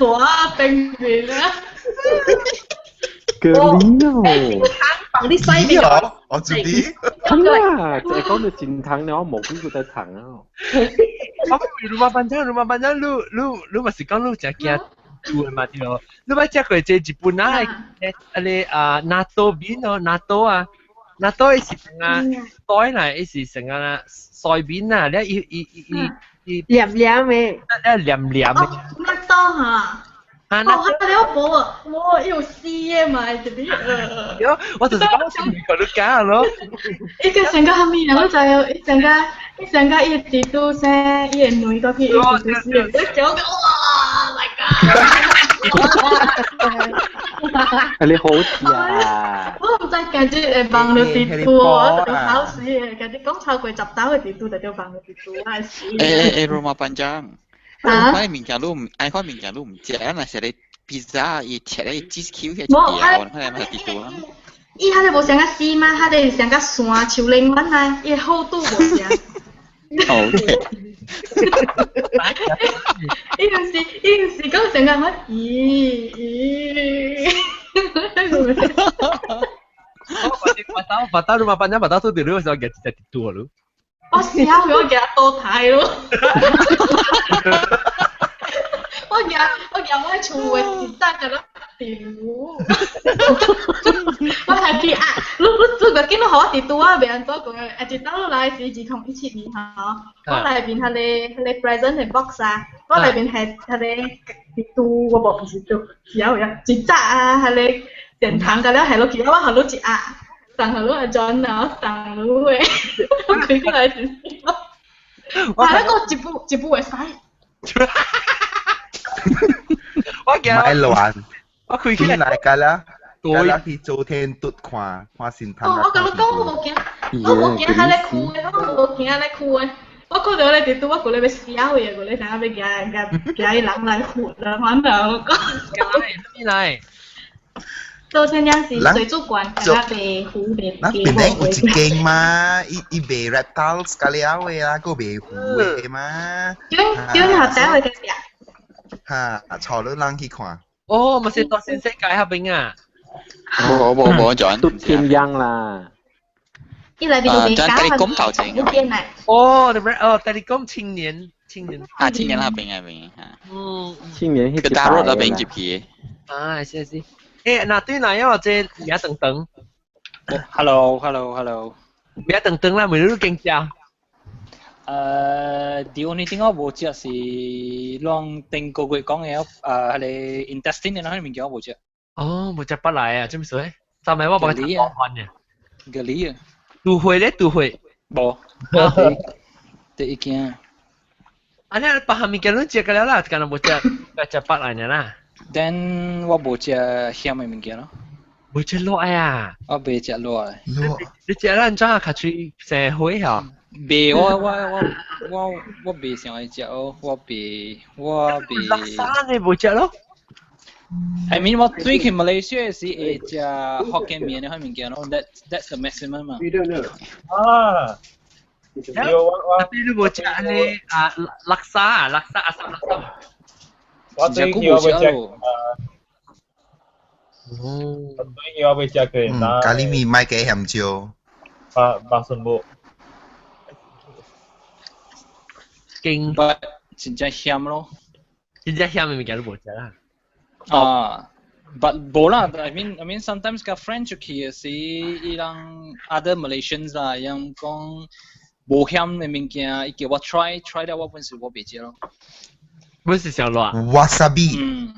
冰面啊！咖喱哦，放啲西面哦，我知啲。真啊，就係講到戰糖了，我無幾個在糖啊。我 rumah panjang rumah panjang 你你你咪是講你真驚住的嘛對咯？你捌食過這日本啊？啊個啊納豆麵哦，納豆啊，納豆伊是成啊袋啦，伊是成啊碎麵啊，你伊伊伊伊伊黏黏的，啊黏黏的。納豆哈。啊，哦，佢哋我無無有死的嘛，特別呃。我就是講是佢都假咯。伊個成個蝦米人，我知影，伊成個伊成個伊的蜘蛛生，伊的卵過去，伊蜘蛛死，我叫個哇，my god！你好食啊！我毋知家己會放落蜘蛛，我就好死的，家己講超過10刀的蜘蛛就放落蜘蛛，我會死。Rumah panjang。啊！款物件你唔，愛款物件你唔食，啊！若是咧披薩，伊切咧 cheese 球遐一條，看來嘛是蜘蛛啊。伊遐個無像個絲嗎？遐個像個山樹林款啊，伊厚度無像。 OK。伊毋是，伊毋是講像個乜？咦咦。我把刀，rumah panjang 把刀做掉，你時候夾一隻蜘蛛咯。我死啊！我夾倒台咯。我夾我夾我厝的一早甲咱丟，我還去啊！你你做個見到予我佇拄啊，袂按怎過？啊，一到來是2017年吼，我內面彼個彼個 present 的 box 啊，我內面係彼個佇拄，我無毋是拄，是啊有影一早啊，彼個殿堂甲了下落去，我予你一盒，送予你阿 John 啊，送你的，我開起來是，啊，那個一步一步會使。我驚買亂，我開起來㗎啦，㗎啦去做天嘟看看神探。哦，我甲你講，我無驚，我無驚遐咧哭的，我無驚遐咧哭的。我看到咧佇拄，我過來欲死啊位，過來知影欲驚驚驚伊人來扶啦，反正我講。咩來？做天亮是水族館，甲白虎白咱邊頂有一間嘛，伊伊賣 reptiles 甲了的啦，閣賣虎的嘛。叫叫學仔會個食。哈，帶你人去看。哦，咪是大新世界嗰邊啊！無無無，轉都天陽啦。伊內邊都未搞。大力講頭前。哦，哦，大力講青年，青年。啊，青年那邊那邊嚇。嗯。青年個大陸那邊入去。啊，是是。欸，嗱對啦，因為這名等等。 Hello，hello，hello。名等等啦，每日都驚食。The only thing 我無食是攏頂個月講的彼個 intestine 的那物件我無食。哦，無食捌來啊，這麼說？昨暝我幫你食飯呢。咖喱啊。杜會咧，杜會。無。第一件。啊，你別項物件攏食過了啦，敢若無食，食捌來爾啦。 Then 我無食鹹的物件咯。無食辣啊！我袂食辣的。你食咱怎啊較喙生火吼？袂，我袂想愛食哦，我袂我袂。垃圾你無食咯？I mean 我對去馬來西亞時會食福建麵的彼物件咯，that's the maximum 嘛。啊！我你無食按呢啊垃圾啊垃圾啊啥垃圾？我最近我欲食哦，我最近我欲食過嗯，咖喱麵莫加鹹椒。巴巴順母。勁，真正鹹咯。真正鹹的物件都無食啦。啊，but 無啦，I mean sometimes 佮 friend 出去的時，伊人 other Malaysians 啦，伊人講無鹹的物件，伊叫我 try try 了，我本是我袂食咯。本是上辣。 Wasabi。嗯。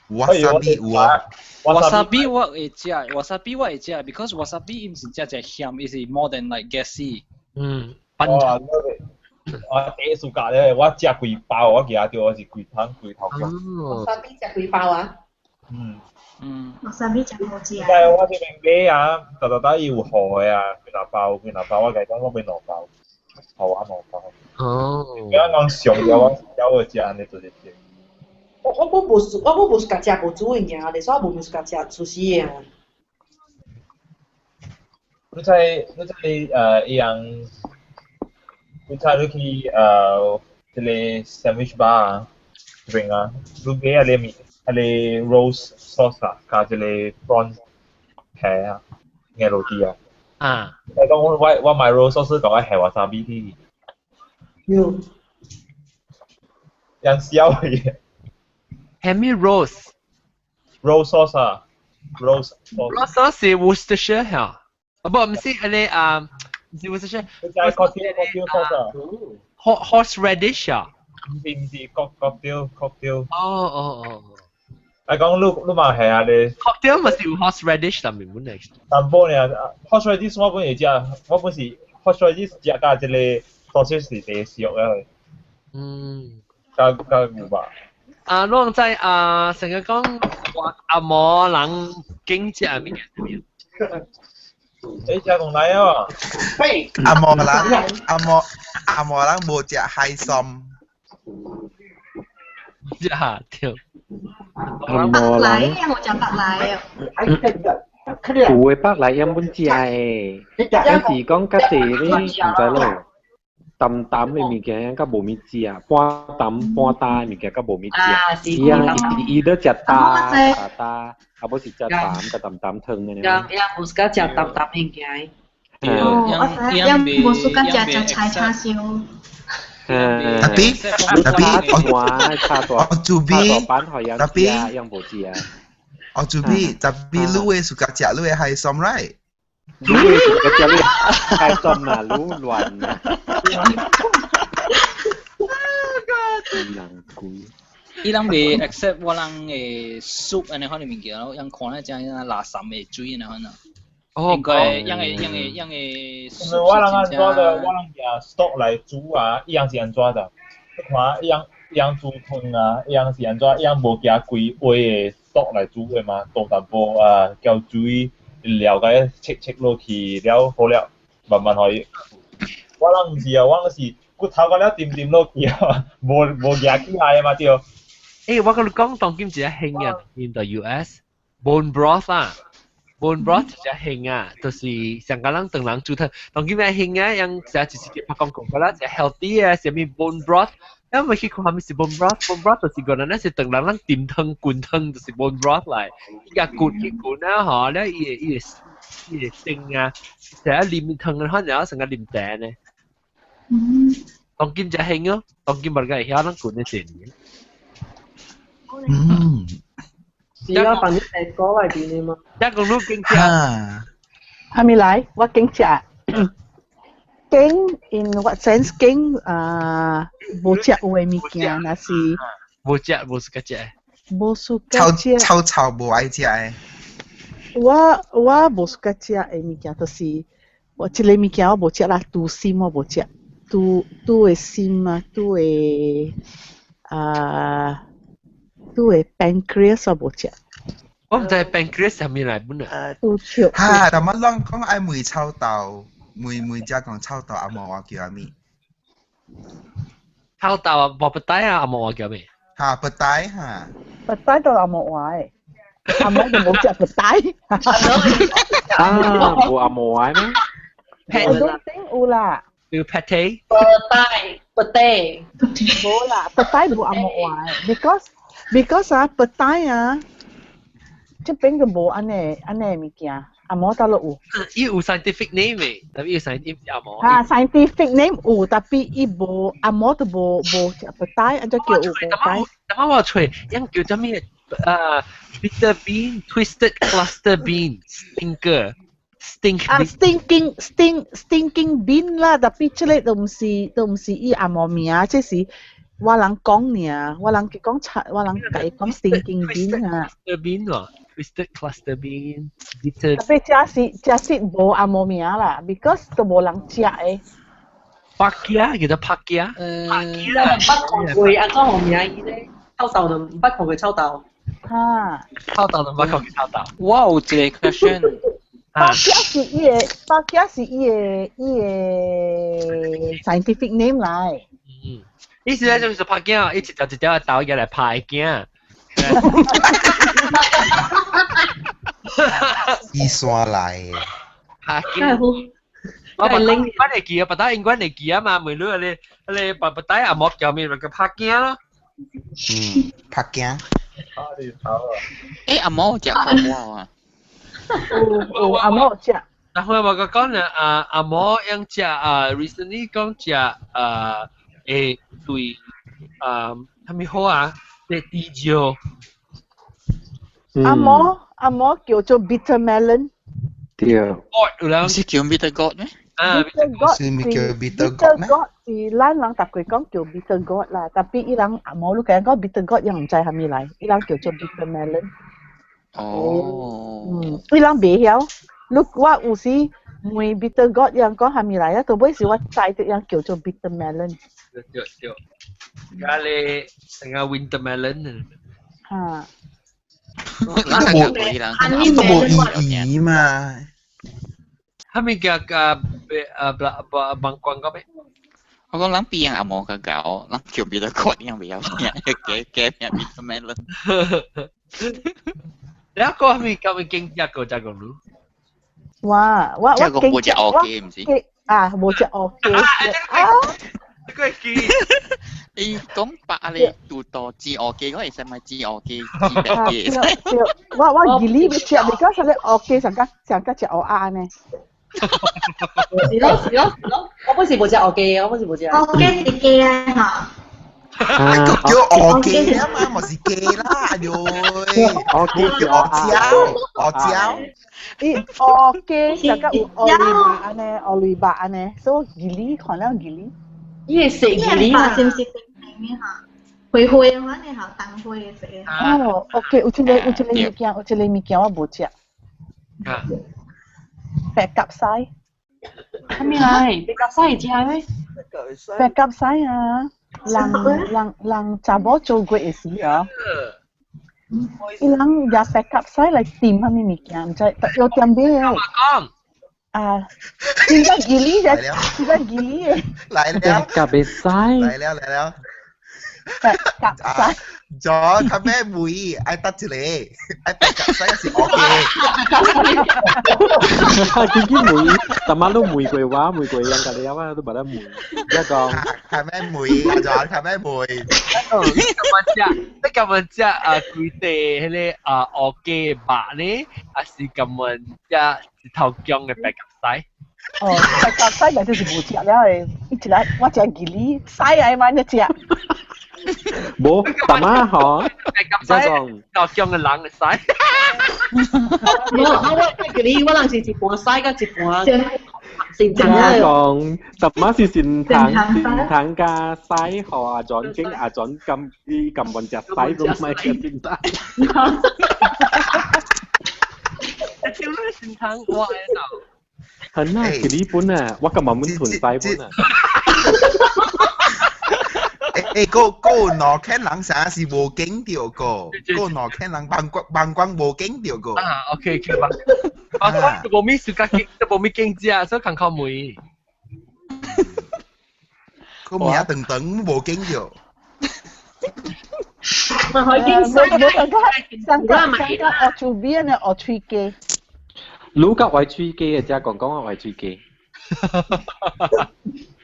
Wasabi 有啊。 Wasabi 我會食，wasabi 我會食，because wasabi 伊毋是真正鹹，伊是 more than like gassy。嗯。我我第一暑假咧，我食幾包，我記得著我是規桶規頭腳。 Wasabi 食幾包啊？嗯。嗯。 Wasabi 食好食。但係我這邊買啊，逐逐擺伊有予的啊，幾若包幾若包，我共伊講我買兩包。炒完我講。哦。我講上了我了我食按呢做一隻。我本無喜歡食無煮的物件，所以我無喜歡食壽司的。你在伊樣，你在你去這個 sandwich bar 啊，這邊啊，你買啊個麵，啊個 rose sauce 啊，加這個 prawn 皮啊，嘅落啲啊。啊。你講我買 rose sauce 講我下 wasabi 去。有。人笑嘅。係咩 rose？ Rose sauce 啊，rose sauce。 Rose sauce 是 Worcestershire 嚇。啊不，唔是係你啊，唔是 Worcestershire。你就係 cocktail sauce 啊。 Horseradish 啊？唔是唔是，cocktail。哦哦哦。啊講你嘛係啊你。 Cocktail 咪是有 horseradish 但係本嚟。淡薄呢，horseradish 我本會食，我本是 horseradish 食甲這個 sausage 是第熟的。嗯。加加有吧。啊，攏知啊，成日講話阿毛人經濟物件。你食講來啊？阿毛人無食海參。食對。阿毛來人啊，冇食白來啊。有的北來飲本食的，但是講較濟咧，毋知咯。淡淡的物件較無物食，半淡半焦的物件較無物食。伊啊，伊咧食焦焦焦，啊無是食淡甲淡淡湯的。樣樣無喜歡食淡淡物件。哦，我知，樣無喜歡食食菜叉燒。 Tapi tapi 我做 B tapi 樣無食。我做 B tapi 你會 suka 食你的海參 right？你會 suka 食你海參啊？你亂啊！人鬼。伊人袂 accept 我人的 soup 按呢款的物件咯，人看咧正像垃圾的水按呢款啊。哦，應該樣的樣的樣的。是我人按怎的，我人用 stock 來煮啊，伊樣是按怎的？你看伊樣伊樣煮湯啊，伊樣是按怎？伊樣無加規鍋的 stock 來煮的嘛，倒淡薄啊，攪水料個切切落去了好了，慢慢可以。我人毋是啊，我人是骨頭個了沉沉落去啊，無無夾起來的嘛對。欸，我跟你講，當今一個興啊，in the US bone broth 啊。bone broth 一隻興啊，就是上個人當人煮湯，當今咩興啊，樣成日就是拍廣告啦，一 healthy 啊，啥物 bone broth，因為去看啥物是 bone broth，bone broth 就是個人咧是當人咱沉湯滾湯，就是 bone broth 來，伊個滾一滾啊，嗬，咧伊會伊會伊會蒸啊，成日啉湯啊，可能成個啉茶呢。嗯。當今隻興哦，當今物個會曉咱滾的錢。嗯。是啊，反正係歌內邊的嘛。一講你經食。係咪來？我經食。經 in what sense 經啊？無食有的物件，若是無食無 suka 食。無 suka 食。臭臭無愛食的。我無 suka 食的物件，就是我這個物件我無食啦，豬心我無食，豬豬的心啊，豬的啊。豬的 pancreas 我無食。我毋知 pancreas 啥物來本啊。豬腸。哈，但我攏講愛問臭豆，問問只講臭豆紅毛話叫啥物？臭豆啊，無 petai 啊，紅毛話叫咩？哈，petai 哈。 Petai 都紅毛話的，紅毛就無食 petai。啊，無紅毛話咩？我 don't think 有啦。有 pate。 Petai petai。無啦，petai 無紅毛話，because 啊，petai 啊，這邊就無按呢按呢物件，紅毛倒落有。伊有 scientific name 嘅，tapi 伊 scientific 紅毛。哈，scientific name 有，tapi 伊無紅毛都無無食 petai，按怎叫有 petai？等我揣，樣叫做咩？啊，bitter bean, twisted cluster bean, stinker。 Stink 啊，stinking stink stinking bean 啦，tapi 這個都毋是伊紅毛名，這是我人講爾，我人講賊，我人共伊講 stinking bean 啊。 Cluster bean 喎，twisted cluster bean, bitter。 Tapi 這是無紅毛名啦，because 都無人食的。 Pakya 叫做 Pakya。捌看過按怎號名伊咧？臭豆就毋捌看過臭豆。哈。臭豆就毋捌看過臭豆。我有一個 question，白茄是伊个，白茄是伊个伊个 scientific name 來。嗯，意思咧就是拍鏡，伊一條一條豆入來拍鏡。伊山來的。拍鏡。我不拎，我會記啊，不打英文會記啊嘛，每日你你不不打阿莫叫咩，就拍鏡咯。嗯，拍鏡。誒，阿莫食泡沫啊？有阿莫食。然後我講咧，啊阿莫樣食啊，recently 講食啊，誒對啊，係咪好啊？啲地椒。阿莫阿莫叫做 bitter melon。對。唔是叫 bitter gourd 咩？啊，bitter gourd 是咪叫 bitter gourd 咩？ gourd 是咱人逐個講叫 bitter gourd 啦，特別伊人阿莫你講講 bitter gourd 伊毋知蝦米來，伊人叫做 bitter melon。哦。嗯，伊人袂曉。你我有時問 bitter gourd 伊人講蝦米來啊，到尾時我知得伊人叫做 bitter melon。對對，加你成個 winter melon。嚇。都無意義嘛。係咪叫個啊啊幫廣告咩？我講人變阿毛個狗，人叫別個國人袂曉聽，加加名 bitter melon。你一個係咪咁樣經一個就講魯？哇！我我經無食烏雞，毋是？啊，無食烏雞啊！你個記？伊講白咧，拄到煎烏雞，我會使買煎烏雞、煎白雞。對對，我我二哩要食，你講啥咧烏雞上加上加食烏鴨呢？是咯是咯是咯，我本是無食烏雞，我本是無食。烏雞是雞啊嚇！叫烏雞啊嘛，毋是雞啦，哎呦！烏雞叫烏椒，烏椒。伊烏雞上加有烏魚肉安尼，烏魚肉安尼，所以二哩看了二哩。伊會食二哩嘛？是毋是甜甜的嚇？灰灰的款的嚇，重灰的色的。哦，OK，有一個有一個物件，有一個物件我無食。啊。白鴿屎。啥物來？白鴿屎會食咩？白鴿屎啊！人人人查某做月的時啊，伊人拿白鴿屎來點啥物物件，毋知有點咩的。啊！真正吉利嘅，真正吉利嘅。來了。白鴿屎。來了來了。白鴿屎。咗佢咩會？愛得一個，愛白鴿屎是 OK。見見梅，大媽都梅桂話，玫瑰人隔離啊，都冇得梅。一講。係咩梅？咗係咩梅？你咁樣食，你咁樣食啊？規地迄個啊烏雞肉呢？還是咁樣食一頭薑嘅白鴿屎？哦，白鴿屎咪就是無食了的，一來我食吉利，屎來嘛，你食。無，大媽嗬，白鴿屎，頭薑嘅人嘅屎。我我吉利，我人是一半屎甲一半。正講，大媽是善糖，善糖加屎河阿轉經阿轉咁伊咁運隻屎咁咪嘅善糖。跳咩善糖？我喺度。係啦，其呢本啊，我今日滿團屎本啊。誒，個個挪肯人啥是無見到過，個挪肯人幫光幫光無見到過。啊，OK，佢幫，啊，我無咩時間，都無咩經濟啊，所以近靠梅。個名長長無見到。咪可以經上個上個上個學厝邊的學吹雞。你甲外吹雞的，才講講我外吹雞。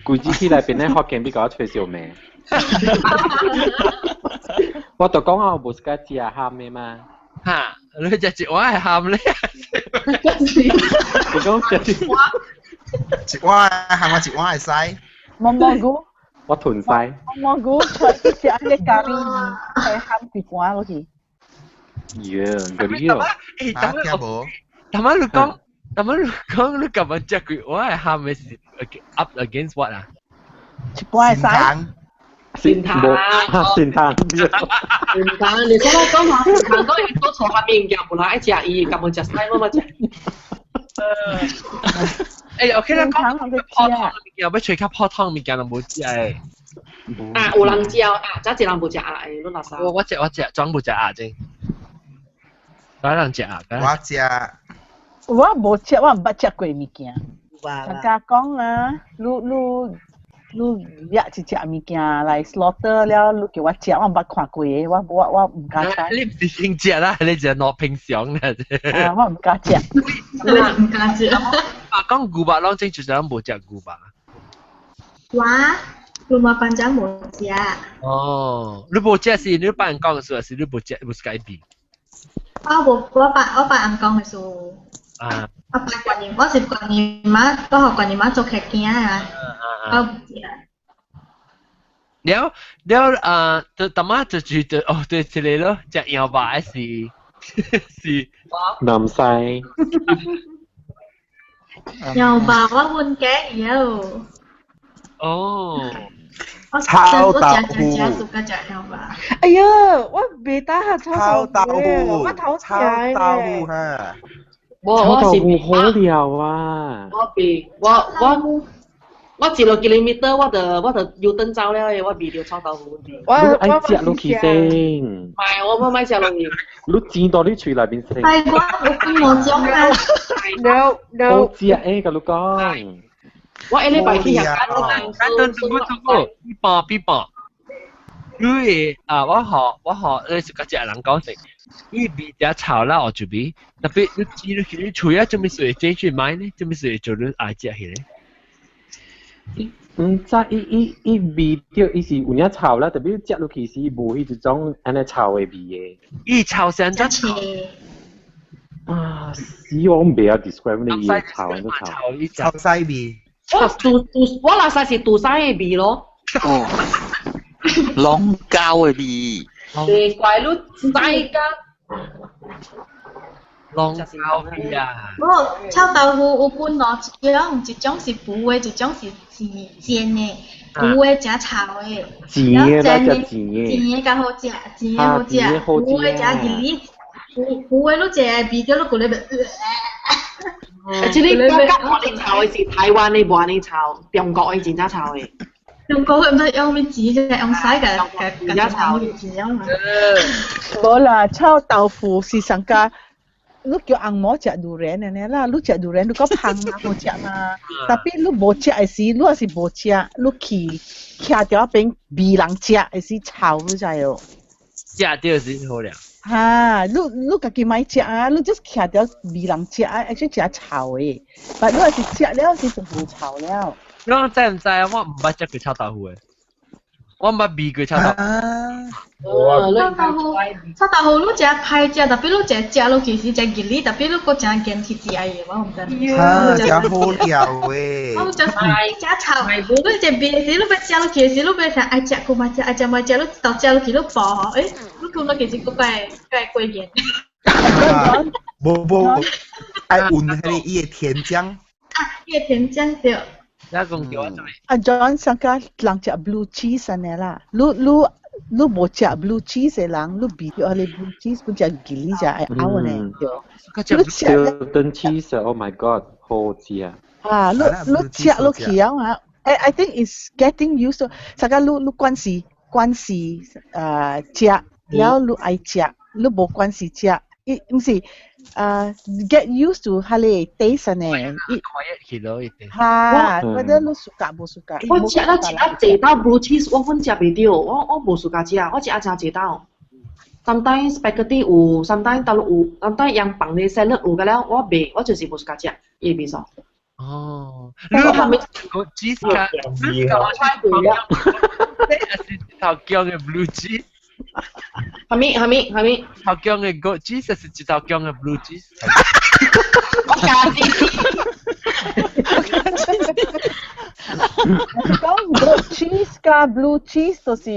規子起來變咧福建比較吹小命。我就講我無是甲食鹹的嘛。嚇！你食一碗係鹹咧？我講食一碗，一碗鹹我一碗會使。毛毛菇。我吞西。毛毛菇，出去食那個咖喱麵，係鹹幾罐落去。耶，嗰啲哦。誒，等我，等我你講，等我你講，你今日食幾碗係鹹的是 up against what 啊？一半會使。善堂，善堂，善堂，你講我講下，善堂講伊做錯下面物件，無人愛食伊，根本食屎乜乜食。誒，OK 啦，講泡湯物件，要吹較泡湯物件就無食誒。啊，有人食啊，真濟人無食啊，誒，你垃圾。我食我食，專無食啊，真。有人食啊？我食。我無食，我毋捌食過物件。大家講啊，你你你掠一隻物件來 slaughter 了，你叫我食，我毋捌看過的，我我我毋敢食。你毋是先食啦，你就攞平常啦。啊，我毋敢食。你毋敢食。啊，講牛肉攏正就是攏無食牛肉。我rumah panjang 無食。哦，你無食是你爸人講的時候，是你無食無是改變。我無，我爸我爸翁講的時候。啊。我爸觀音，我是觀音媽，我予觀音媽做客囝啊。我無食。了了啊，就淡仔就住就哦，對，這個咯，食羊肉的是是。南西。羊肉我阮家有。哦。臭豆腐。哎呀，我袂打下臭豆腐，我頭臭豆腐哈。臭豆腐好料啊！我袂，我我我一落 kilometer 我就我就要等走了的，我袂著臭豆腐。我愛食落去先。唔係，我冇買食落去。你煎到你喙內面先。係我有幾毛種啊？No no。好食誒，佮你講。我一禮拜去食間，等等等等，比半比半。你會啊？我學我學，你是個隻人講食，伊味只臭啦，我就味。特別你煎你你喙啊，做咩事整去買呢？做咩事做你愛食起咧？毋知伊伊伊味著伊是有影臭啦，特別食落去是無彼一種按呢臭的味的。伊臭是按怎臭？啊，死我袂曉 describe 你伊的臭按怎臭。臭西味。我杜杜我那時是杜西的味咯。哦，龍膠的味。對，怪你西甲。龍膠味啊！無臭豆腐有分兩種，一種是糊的，一種是煎煎的。糊的誠臭的，煎的啦，食煎的。煎的較好食，煎的好食，糊的誠熱哩，糊糊的你食的味道你覺得啊，這個感覺我哋臭的是台灣的無按呢臭，中國的真正臭的。中國佢毋知用咩煎啫，用洗嘅嘅嘅臭煎啊嘛。無啦，臭豆腐是上加。你叫翁某食榴蓮按呢啦，你食榴蓮你閣芳嘛好食嘛。Tapi 你無食的時，你若是無食，你去徛佇那邊味人食的時臭，你知無？食著是好了。哈，你你家己莫食啊，你 just 徛佇味人食啊，actually 誠臭的。但你若是食了是就無臭了。你知毋知啊？我毋捌食過臭豆腐的，我毋捌味過臭豆腐。臭豆腐，臭豆腐你誠歹食，特別你食食落去是誠熱哩，特別你閣誠堅持食伊，我毋知。啊，誠好料的。我食誠臭，你食味時，你欲食落去時，你欲想愛食閣莫食，愛食莫食，你一道食落去你飽吼，欸，你感覺其實閣怪怪過癮。無無，愛換彼个伊的甜醬。啊，伊的甜醬對。你講叫我做咩？啊，John 上個人食 blue cheese 按呢啦，你你你無食 blue cheese 的人，你味著彼个 blue cheese 本誠熱哩才會嘔呢，對。你食 Stilton cheese，Oh my god，好食。啊，你你食落去啊，I think it's getting used to，大家你你慣勢慣勢食，了你愛食，你無慣勢食，伊毋是get used to 彼个 taste 呢。 quiet 去咯，一點。哈，我覺得你 suka 無 suka。我食了食啊濟道 blue cheese，我阮食袂著，我我無 suka 食，我食啊誠濟道。Sometimes spaghetti 有，sometimes 倒有，sometimes 洋放的 salad 有個了，我袂，我就是無 suka 食，伊味素。哦，你係咪個 cheese 卡？你講我猜對了。你係頭姜的 blue cheese？係咪係咪係咪？頭姜的 goat cheese 還是一頭姜的 blue cheese？我加啲。講 goat cheese 加 blue cheese 就是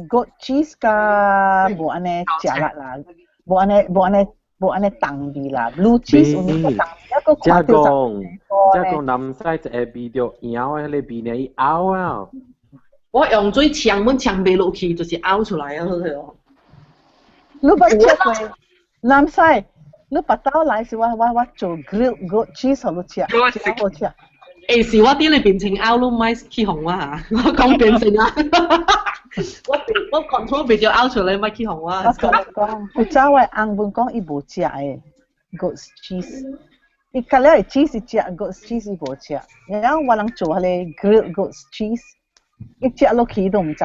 goat cheese 加無按呢食力啦，無按呢無按呢無按呢重味啦，blue cheese 有呢個重味，一個這看到講，這講南西一個味著羊的彼个味呢，伊嘔啊！我用水沖，阮沖袂落去，就是嘔出來啊！你捌食過南西？你捌倒來是我我我做 grilled goat cheese 予你食，好食。欸，是我佇你面前嘔，你莫起哄我嚇，我講變成啊！我我 control 袂著嘔出來，莫起哄我。我共你講，古早我翁本講伊無食的 goat cheese。伊隔了 cheese 食，goat cheese 無食。然後我人做彼個 grilled goat cheese，伊食落去都毋知。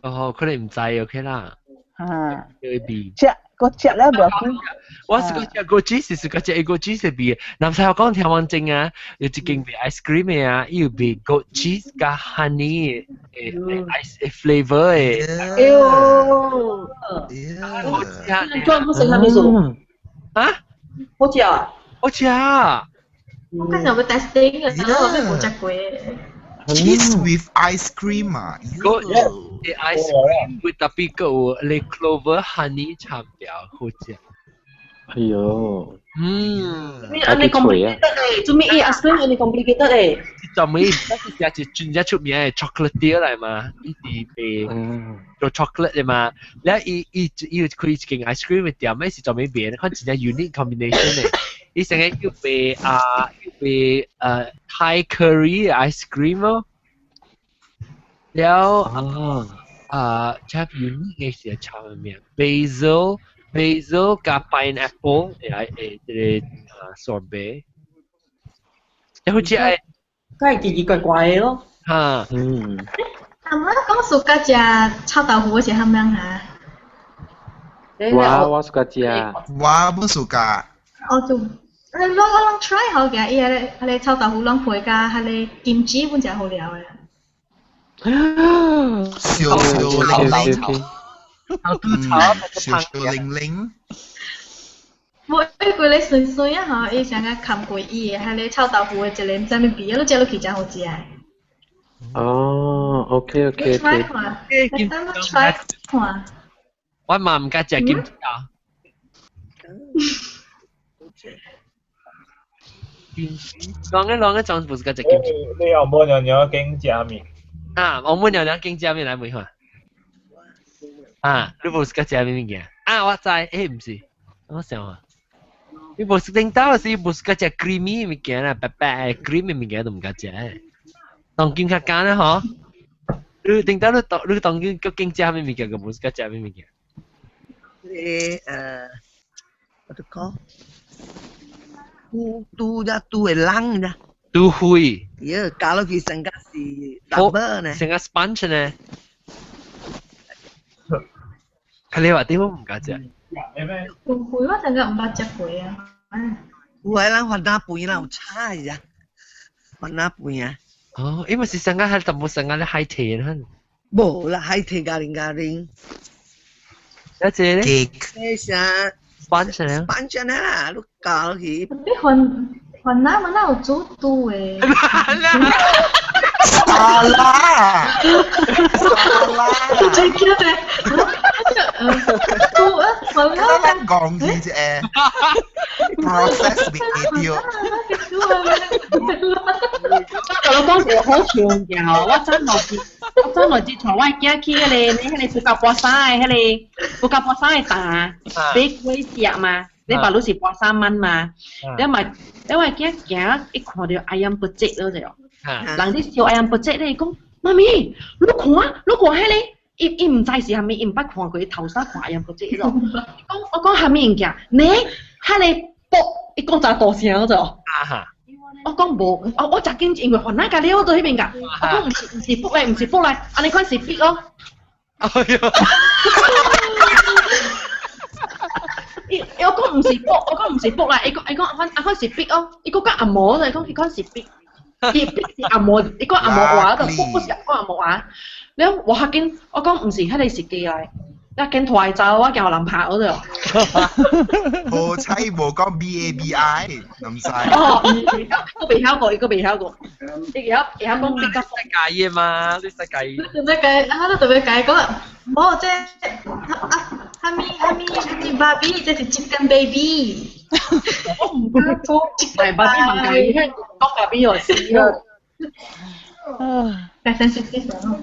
哦，可能毋知 OK 啦。嚇。會變。食個食了無要緊。我是個食 goat cheese 是個食 goat cheese 味。南西我講聽完正啊，有一間賣 ice cream 的啊，伊有賣 goat cheese 加 honey 的 ice flavor 的。哎喲！好食。專門食啥物事？啊？好食啊！好食啊！我剛才有 testing 嘅，但我未冇食過。 Cheese with ice cream 啊 Goat ice cream with 特別個有你 clover honey 摻掉，好食。哎呦，嗯，按呢 complicated 咧，做咩 ice cream 按呢 complicated 咧？就每一隻是專一出名嘅 chocolate 來嘛，伊是賣做 chocolate 的嘛。แล้ว伊伊伊開一間 ice cream 嘅店，咩是專門賣，看真正 unique combination 嘅。伊成日要賣啊，要賣Thai curry ice cream 咯。แล้ว啊，這 unique 嘅是炒咩？basil 加 pineapple 誒誒，這個啊 sorbet。你好似係。梗係奇奇怪怪嘅咯。嚇。嗯。阿媽講暑假食臭豆腐是蝦米嚇？我暑假食。我不暑假。我就，我攏 try 好嘅，伊彼個臭豆腐攏配加彼個金雞本誠好料嘅。小小玲玲，小小玲玲。無，伊規個酸酸啊吼，伊成個含過伊的，彼個臭豆腐的一個毋知啥物味，你食落去誠好食。哦，OK OK 你 try OK。看，你等我 try 看。我嘛毋敢食金雞啊。講嘅講嘅總不是敢食金雞。你後母娘娘經食麵？啊，我母娘娘經食麵來問看。啊，你無是敢食咩物件？啊，我知，毋是，我想啊。你無是頂到是無是敢食 creamy 物件啦，白白 creamy 物件都毋敢食。當今較簡單吼，你頂到你當你當今究竟食咩物件，個無是敢食咩物件？你我都講，拄拄只拄會冷咋？拄灰。耶，加落去成個是 rubber 呢？成個 sponge 呢？佢你話點我毋敢食？拄灰我成個毋捌食過啊。有的人番仔肥啦，有炒呀，番仔肥啊。哦，因為是成個係淡薄成個咧海苔啦。無啦，海苔加零加零。一隻咧？那啥？sponge 咧？sponge 啦，你加落去。你番番仔嘛，哪有煮拄的？沙拉，沙拉。最記得，煮啊，番仔。講嘅啫，process 未掉。我講是好笑嘅吼，我真來自，我真來自台灣囝去彼個，你彼個布甲波衫的彼個布甲波衫的檔，買粿食嘛，你爸攏是波衫蚊嘛，你咪，你我囝行一看到 ayam penyet 咯就，人哋笑 ayam penyet 咧，伊講媽咪，你看，你看彼個。伊伊毋知是啥物，伊毋捌看過，伊頭先看 ayam penyet 咯。講我講啥物物件？你彼個卜，伊講真大聲就。我講無，我我真緊因為番仔咖喱我到彼邊㗎。我講毋是毋是卜來，毋是卜來，按呢款是筆咯。哎喲！伊我講毋是卜，我講毋是卜啦，伊講伊講按款是筆哦，伊講講紅毛，伊講彼款是筆。伊筆是紅毛，伊講紅毛話，就卜不是講紅毛話。你我較緊，我講毋是，彼個是假來。一緊拖走，我驚予人拍我就。好彩無講 B A B I，唔使。哦，伊未曉過，伊閣未曉過，伊會曉會曉講比較識解嘅嘛，你識解。你做咩解？啊，你特別解講，無這啊，哈咪哈咪哈咪芭比，這是 chicken baby。我毋敢講，係芭比唔介意，講芭比又死咯。啊，該sensitive 咯。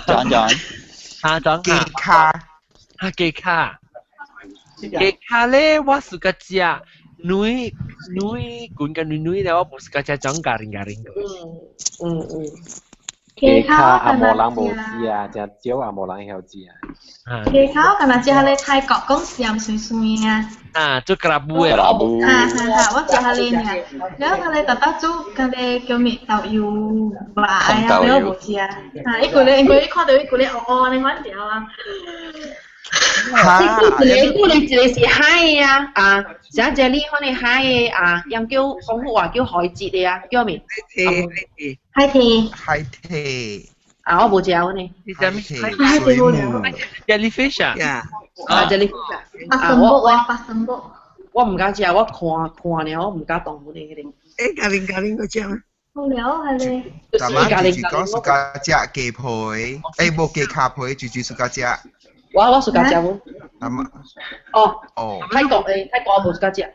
轉轉。啊，轉雞卡，啊雞卡，雞卡咧，我是個食女女滾個女女咧，我不是個食種咖喱咖喱。嗯嗯嗯。雞跤阿無人無知啊，真少阿無人曉知啊。雞跤我敢若食彼个泰國講鹹酸酸啊。啊，做 kerabu 的。啊哈哈，我食彼个爾，了彼个逐擺煮，彼个叫咩豆油肉啊，了無食。啊，伊規个因為伊看著伊規個烏烏按呢款條啊。哈，一個一個是海的啊，啊，像這裡可能海的啊，用叫廣府話叫海蜇的啊，叫咩？海蜇。海蜇。啊，我無食過呢。你食咩？海蜇無聊。 Jellyfish 啊？啊，jellyfish 啊。八神木啊，八神木。我毋敢食，我看看爾，我毋敢動嗰啲。欸，咖喱咖喱個醬。無聊係咧。大媽住住講 suka 食雞皮，欸無雞跤皮，住住 suka 食。我 suka 食無。阿媽。哦。哦。泰國的泰國無 suka 食。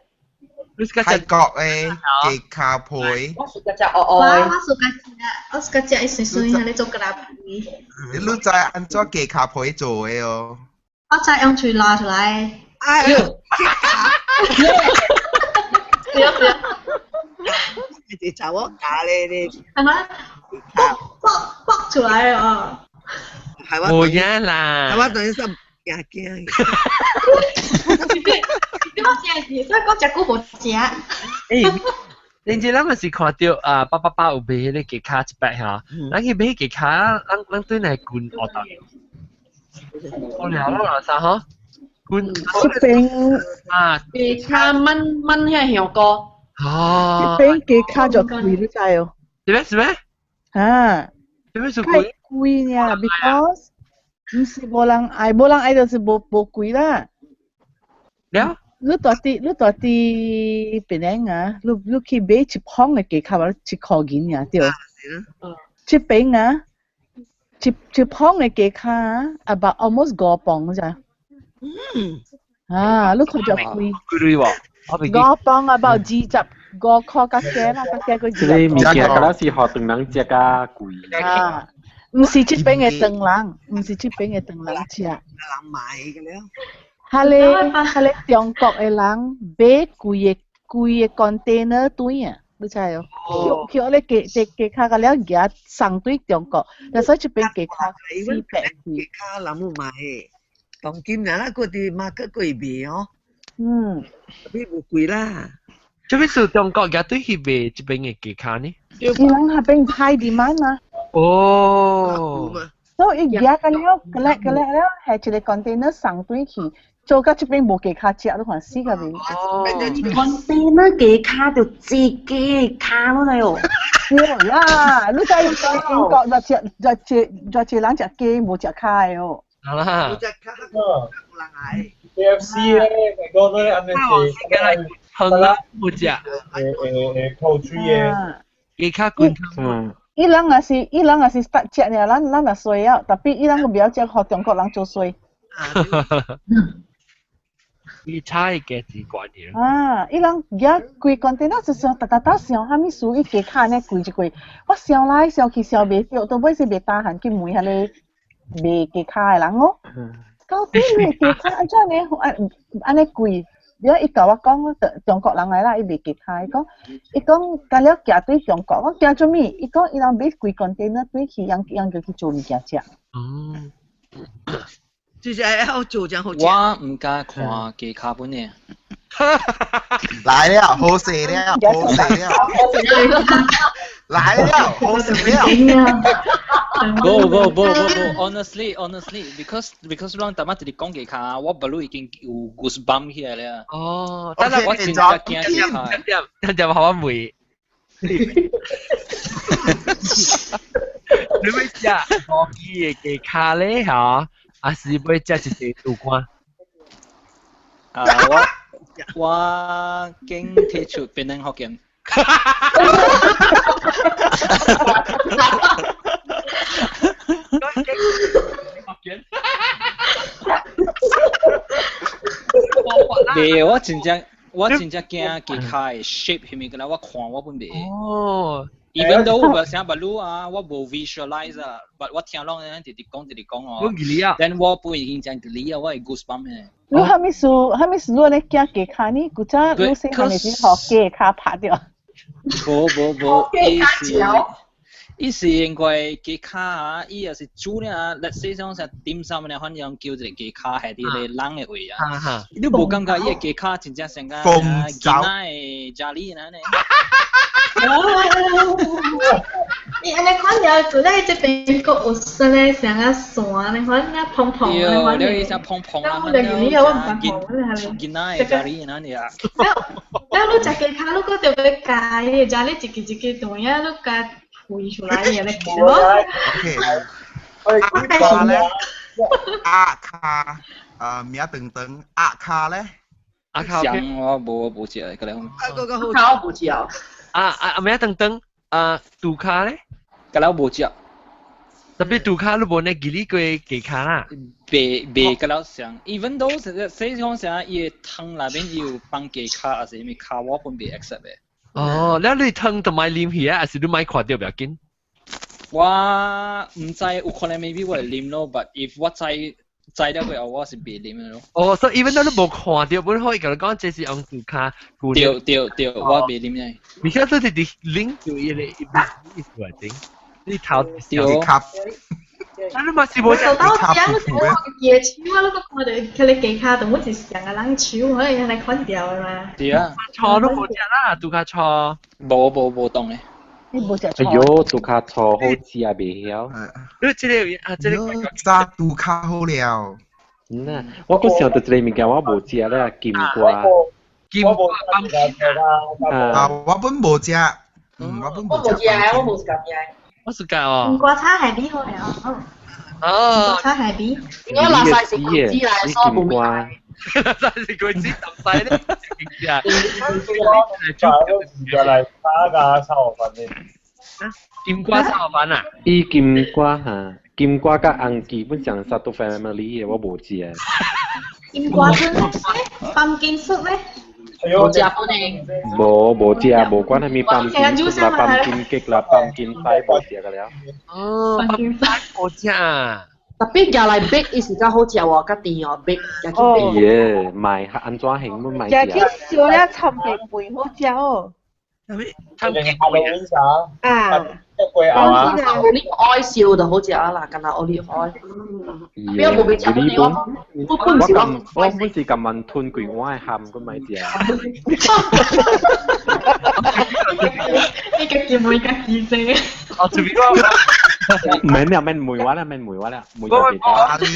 泰國的雞跤皮。我 suka 食烏我烏的。我 suka 食，我 suka 食伊碎碎，彼个做雞皮。你知按怎雞跤皮做的哦？我知用喙拉出來。哎呦！對對。是查某教咧咧。係咪？剝剝剝出來哦。無影啦。係我等於說驚驚。你我驚是，所以講食久無食。欸，恁這咱嘛是看著啊，爸爸爸有賣彼个雞跤一百哈，咱去買雞跤，咱咱對來滾學到。我了啦，啥吼？滾。這邊啊，雞跤燜燜遐香菇。哦。這邊雞跤就貴，你知哦？是咩？是咩？啊。是咩是貴？貴呢，because 毋是無人愛，無人愛就是無無貴啦。了。你住佇檳城啊，你你去買一磅的雞跤，一箍銀爾對。這邊啊，一一磅的雞跤啊，about almost 5磅咋。嗯。啊，你看就貴。貴喎。5磅 about 25塊較低啦，較低過這個物件敢若是予唐人食較貴。啊，毋是這邊的唐人，毋是這邊的唐人食。人買嘅了。彼个彼个中國的人買規个規个 container 轉啊，你知哦？去去咧雞雞雞跤甲了舉送對中國，但所以這邊雞跤四百貴。雞跤人有買的，當今啦，咱閣佇 market 閣會賣哦。嗯。特別無貴啦。這邊是中國舉對去賣這邊的雞跤呢？伊人彼邊 high demand 啊。哦。所以伊舉甲了，collect collect 了，係一個 container 送對去。做到這邊無雞跤食，你看死個面。哦。 container 雞跤就自己跤落來哦。對啦，你知英國偌濟偌濟偌濟人食雞無食跤的哦。好啦。無食跤，無人愛。 KFC 咧，咪講咧，按呢是，湯啦無食。誒 poultry 的。雞跤滾湯。伊人若是伊人若是 start 食爾，咱咱若衰啊，特別伊人閣袂曉食，予中國人做衰。伊差嘅價值觀念。啊！伊人舉規 container 就想，逐逐逐想啥物事，伊雞跤按呢貴一貴，我想來想去想袂著，到尾是袂 tahan 去問彼个賣雞跤的人哦。到底你雞跤按怎呢？按按呢貴？了伊共我講，中國人來啦，伊賣雞跤，伊講伊講共了寄對中國，我寄做物？伊講伊人買規 container 對去，人人就去做物件食。哦。就是愛好做真好食。我毋敢看雞跤本的。來了，好勢了，好勢了，來了，好勢了。無無無無無，honestly honestly because because 咱逐擺直直講雞跤，我腹肚已經有 goosebump 起來了。哦，但係我真正驚雞跤。等陣我問。你欲食無記的雞跤咧嚇？還是欲食一個杜關？啊，我我經提出檳城福建。袂，我真正我真正驚雞跤的 shape 係咪？敢若我看我本袂。哦。 Even though 我啥捌擼啊，我無 visualize 啊，but 我聽攏人直直講直直講哦。我記哩啊。 Then 我本已經真記哩啊，我會 goosebump 的。你啥物事？啥物事？你按呢驚雞跤呢？古早你細漢的時予雞跤拍著。無無無，伊是伊是應該雞跤啊，伊也是煮了啊，let's say 像啥點心咧，反正叫一個雞跤係佇咧冷的位啊。你無感覺伊的雞跤真正像個囡仔的咖喱呢？伊按呢款了，做咧這邊閣有說咧，像啊山咧，款啊蓬蓬咧，款。對，了伊像蓬蓬啊，我就見你我唔敢講囡仔的咖喱呢啊。了，了你食雞跤，你閣著欲加伊個咖喱一支一支斷啊，你加開出來嘅咧。 OK。鴨跤咧，鴨跤，名長長，鴨跤咧。鴨跤。像我無食，個咧。鴨跤我無食。啊啊名長長，啊杜跤咧？個咧無食。特別杜跤你無呢記哩過雞跤啦。袂個了像，even though 說講啥，伊的湯內面有放雞跤，還是啥物跤，我本袂 accept 的。哦，了你湯就莫啉去啊，還是你莫看著不要緊？我毋知，有可能 maybe 我會啉咯，but if 我知知了過後，我是袂啉的咯。哦，所以 even though 你無看著，本可以共你講這是用杜跤。對對對，我袂啉的。你看這是佇啉就伊個意思來頂，你頭對。啊，你嘛是無我到遮，我是我家手啊，你閣看著佢個雞跤，同阮是上個人手，可能按呢款掉的嘛。對啊。錯都無食啦，杜跤錯。無無無當的。你無食哎喲，杜跤錯好食啊，袂曉。你這個啊，這個炸杜跤好了。嗯啊，我閣想到一個物件，我無食咧，金瓜。金瓜啊，我本無食，嗯，我本無食。我無食，我無食。我是教哦。金瓜炒海米好了。哦。金瓜炒海米。我垃圾是果子來，所以無瓜。垃圾是果子，抌晒咧。就來炒個炒飯咧。金瓜炒飯啊？伊金瓜哈，金瓜佮紅基本上啥都 family 的，我無食。金瓜湯咧，pumpkin soup 咧。無食本呢？無無食，無管啥物 pumpkin soup 啦，pumpkin cake 啦，pumpkin pie 無食個了。哦，pumpkin pie 無食啊。 tapi 夾來 bake 伊是較好食喎，較甜哦，bake 夾去 bake。耶，賣按怎形都賣食去燒了參白飯好食哦。參雞粿啊。啊，olive oil 燒就好食啦，敢若 olive oil。耶，我無食你本，我我我本是甘願吞規碗的餡，佮賣食。你家己問家己先。哦，這邊我。免啦，免問我啦，免問我啦，問我就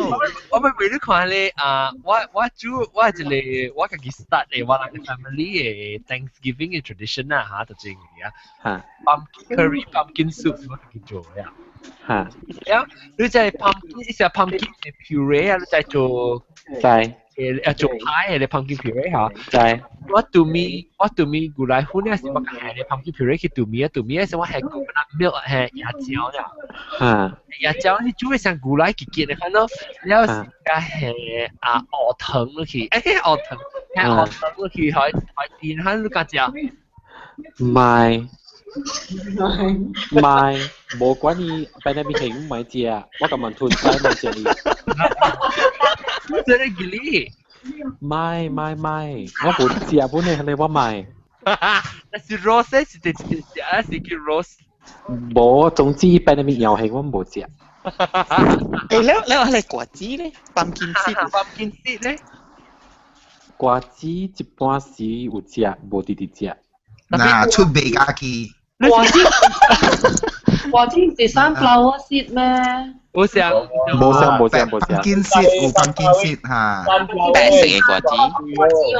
我我咪為你看咧啊！我我煮我一個我家己 start 的我那個 family 的 Thanksgiving 的 tradition 啊嚇，就這樣啊。嚇。 pumpkin curry pumpkin soup 我家己做呀。嚇。了，你在 pumpkin 一隻 pumpkin 的 puree 啊，你在做。知。誒做派的 pumpkin puree 嚇。知。我拄米我拄米牛奶粉啊，是我下的 pumpkin puree 去拄米啊，拄米啊是我下 coconut milk 下椰漿啦。嚇。椰漿你煮的像牛奶結結的款咯，了是加下啊芋糖落去，欸芋糖，下芋糖落去，海海電下你敢食？唔係。唔係，無管伊擺那邊係唔愛食，我甘願吞晒莫食伊。真係吉利。唔係唔係唔係，我無食本來係我買。那是 rose 是直直食，還是叫 rose？無，總之擺那邊搖係我無食。欸，了了係果子咧，pumpkin seed， pumpkin seed 咧。瓜子一般時有食，無直直食。嗱，出賣家己。果子果子是 sunflower seed 咩？無像，無像無像無像。 pumpkin seed 有 pumpkin seed 嚇。白色的果子。果子嘛。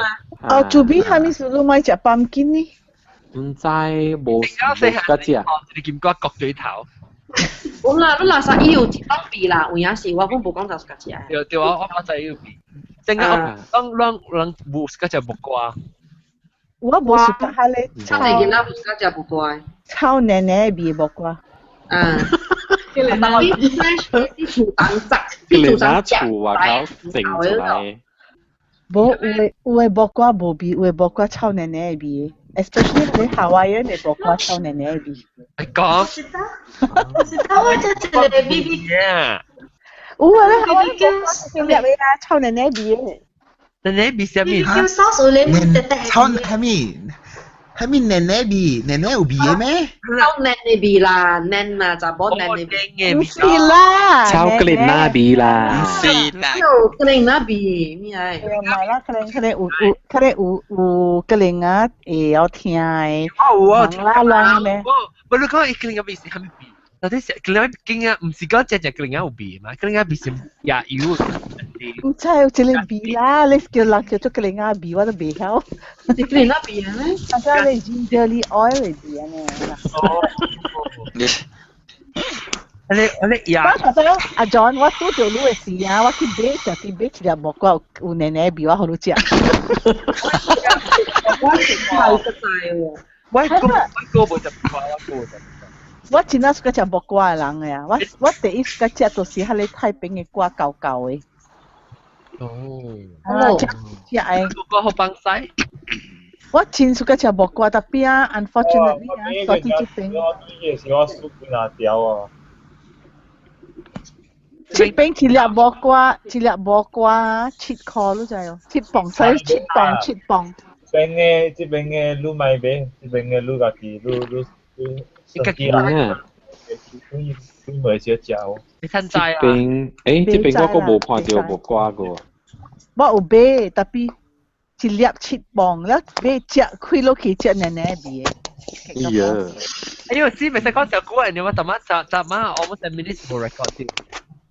哦，厝邊啥物事你莫食 pumpkin 呢？毋知無無甲食。哦，一個金瓜割對頭。有啦，你垃圾伊有一當味啦，有影是我本無講就是家食。對對，我我我知有味。正個咱咱咱無是甲食木瓜。我無 suka 彼个臭囡仔無喜歡食木瓜。臭黏黏的味木瓜。嗯。但是 fresh 是厝東摘，佢連厝外口整出來。無有的有的木瓜無味，有的木瓜臭黏黏的味，especially 彼 Hawaiian 的木瓜臭黏黏的味。講。是的，我食一個 BB。有啊，咧 Hawaiian 木瓜是粒的啊，臭黏黏味的。黏黏味啥物？ BBQ sauce 有咧，臭啥物？係咪奶奶味？奶奶有味嘅咩？有奶奶味啦，奶啊，就冇奶奶味。唔是啦，巧克力那味啦。唔是啦。有格林那味，咩嚟？唔係啦，可能可能有有可能有有格林啊會曉聽的。哦，有啦亂咧。我你講伊格林嘅味是啥物味？到底是格林經啊，唔是講只只格林有味嘛？格林味是也油。唔知有一個味啦，你叫人叫做格林啊味，我都袂曉。是格林啊味啊？啊，個你 gingerly oil 的味安尼啦。哦。你呀？我覺得阿 John，我拄著你的時啊，我去買食去買一粒木瓜，有奶奶味，我予你食。我食太實在喎。我哥無食木瓜，我哥無食。我真正喜歡食木瓜的人的啊！我第一喜歡食就是彼個太平的瓜厚厚的。哦。啊，食食的。木瓜好放屎。我真喜歡食木瓜，特別啊，unfortunately 啊，住佇這邊。我對是我輸幾若條啊。這邊一粒木瓜，一粒木瓜7箍，你知哦？7磅，所以7磅7磅。邊的這邊的你買買，這邊的你家己你你你。你家己啊？你你袂少食哦。你趁知啊？這邊，這邊我閣無看著木瓜個。我有買，特別一粒7磅，了買食開落去食奶奶味的。哎呀！哎呦，知袂使講上久，你我逐晚逐晚我冇10 minutes 無 record 住。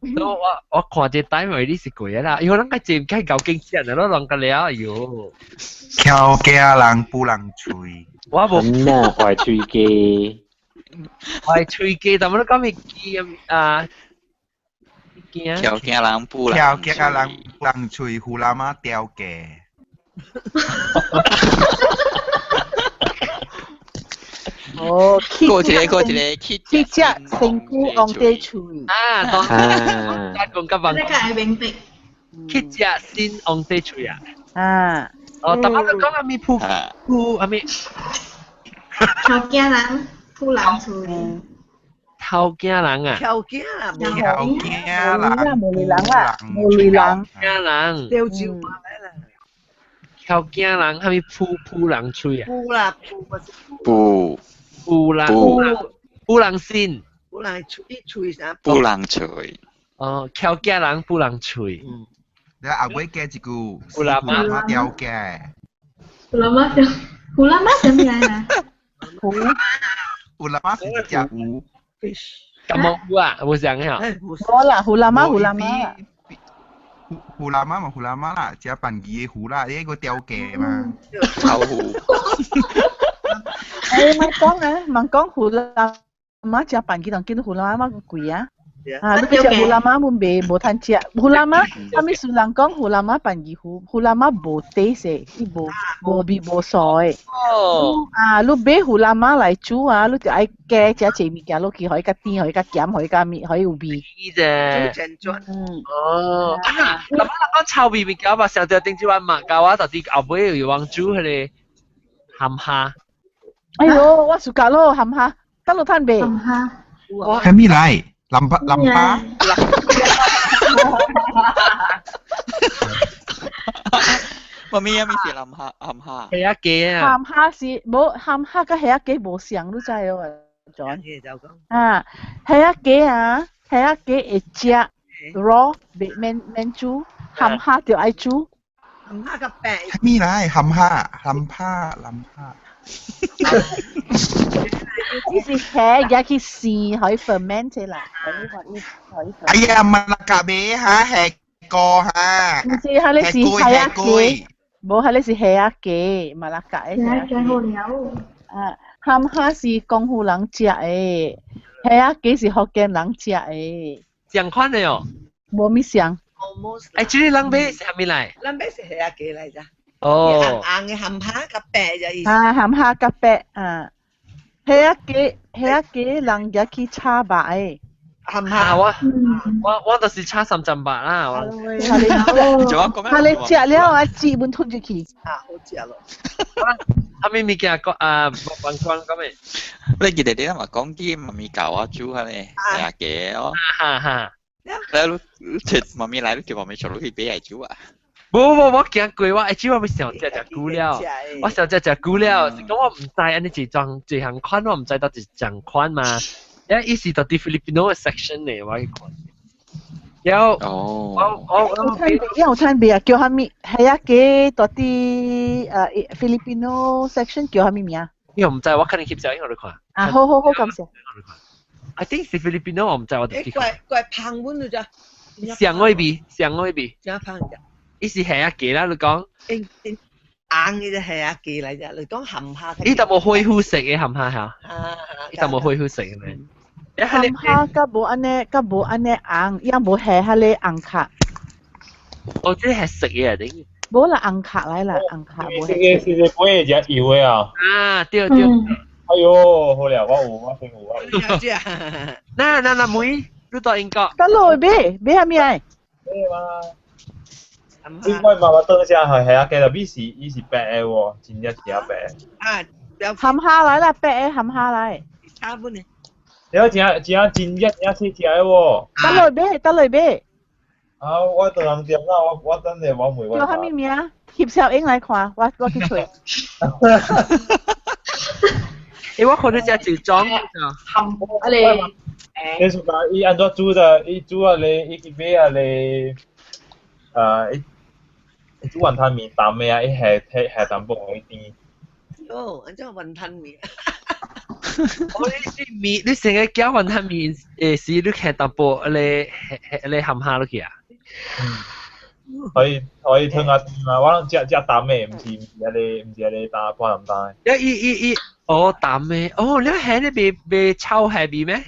所以我看這 time 你是過啦，因為咱個節目夠經濟啦，攏人個了，哎呦。翹家人不人喙。我無。那壞喙雞。壞喙雞，但我講咪記啊。翹家人不人。翹家人不人喙，胡喇嘛雕雞。哦，過一個過一個去去食身軀往底喙。啊，當講甲問。你較會明白。去食先往底喙啊。啊。哦，但我講阿咪鋪鋪阿咪。頭驚人鋪人喙。頭驚人啊！頭驚啦，頭驚人，無理人啦，無理人。驚人。吊酒嘛來啦。頭驚人，啥物鋪鋪人喙啊？鋪啦，鋪嘛是鋪。鋪人鋪人先。鋪人喙喙啥？鋪人喙。哦，頭驚人鋪人喙。你後尾加一句，胡喇嘛雕雞。胡喇嘛雕，胡喇嘛啥物來啊？胡。胡喇嘛是一隻魚。咁冇魚啊？冇想啊？冇啦，胡喇嘛，胡喇嘛。胡喇嘛嘛胡喇嘛啦，食飯魚的胡啦，你個雕雞嘛。臭糊。誒，莫講啊，莫講胡喇嘛食飯魚，當見胡喇嘛貴啊。啊！你食胡喇嘛，阮袂無通食。胡喇嘛，啥物事人講胡喇嘛飯魚糊，胡喇嘛無 taste，伊無無味無素的。哦。啊！你買胡喇嘛來煮啊，你就愛加遮濟物件落去，予伊較甜，予伊較鹹，予伊較味，予伊有味。啫。煮成嗯。哦。啊！咁啊，講臭味物件嘛，上次頂一晚嘛，教我就是後尾又往煮彼個鹹蝦。哎喲，我暑假咯，鹹蝦，得落攤未？鹹蝦。係咪來？林巴林巴，媽咪啊，咪是林蝦鹹蝦。蝦仔雞啊！鹹蝦是無鹹蝦，佮蝦仔雞無相，你知無？John 啊，蝦仔雞啊，蝦仔雞會食 raw，袂免免煮，鹹蝦就愛煮。鹹蝦較白。咩來？鹹蝦、鹹蝦、鹹蝦。伊是蝦，也去生，可以 ferment 啦，可以可以可以。哎呀，馬拉加味哈，蝦個哈。毋是，彼個是蝦仔雞，無，彼個是蝦仔雞，馬拉加的蝦仔雞好了。啊，鹹蝦是廣府人食的，蝦仔雞是福建人食的。同款的哦。無物相。哎，這個人買是啥物來？人買是蝦仔雞來咋？哦。紅的鹹蝦較白就意思。啊，鹹蝦較白啊。蝦仔雞，蝦仔雞人也去炒肉的。鹹蝦我就是炒三針肉啦。我。哈你食了啊，舌本吞入去。啊，好食咯。啥物物件講啊？講講講咩？你記得你嘛講啲媽咪教我煮下咧，蝦仔雞哦。哈哈。你你媽咪來，你叫媽咪做落去俾嚟煮啊。無無，我驚過我，欸，我欲想食食久了，我想食食久了，是講我毋知按呢一樁一項款，我毋知佗一項款嘛。因伊是佗佇 Filipino 的 section 呢，我去看。然後我我我有餐別啊，叫啥物？係啊，嘅佗佇Filipino section 叫啥物名？因為毋知，我可能翕相片予你看。啊，好好好，感謝。 I think 是 Filipino，我毋知，我就去看。怪怪芳阮就咋？上嗰邊，上嗰邊。真芳咋？伊是蝦仔雞啦，你講。因因紅嘅就蝦仔雞來咋？你講鹹蝦。伊淡薄恢復色嘅鹹蝦嚇。啊。伊淡薄恢復色嘅咩？鹹蝦較無按呢，較無按呢紅，也無蝦彼个紅殼。哦，這係食嘅定？無啦，紅殼來啦，紅殼無。食嘅是是買隻油的啊。啊，對對。哎喲，好了，我有，我先有，我有。那那那妹，你到英國？得落買買啥物來？買嘛。你我媽媽等下係係啊，其實伊是伊是白的喎，真正真白。啊，鹹蝦來啦，白的鹹蝦來。差不呢？你講真真真熱真細隻的喎。得落買，得落買。啊！我當人店啦，我我等下我問我。叫啥物名？翕相影來看，我我去揣。欸，我看到隻一裝。含啊咧。你說講伊按怎煮的？伊煮啊咧，伊去買啊咧，伊伊煮雲吞麵淡的啊，伊下下淡薄予伊甜。哦，按怎雲吞麵？我你是麵，你成日攪雲吞麵，是你下淡薄咧，下咧鹹蝦落去啊？可以可以吞下甜啊！我攏食食淡的，毋是毋是遐个，毋是遐個淡半淡淡的。伊伊伊，哦淡的，哦你下咧袂袂臭下味咩？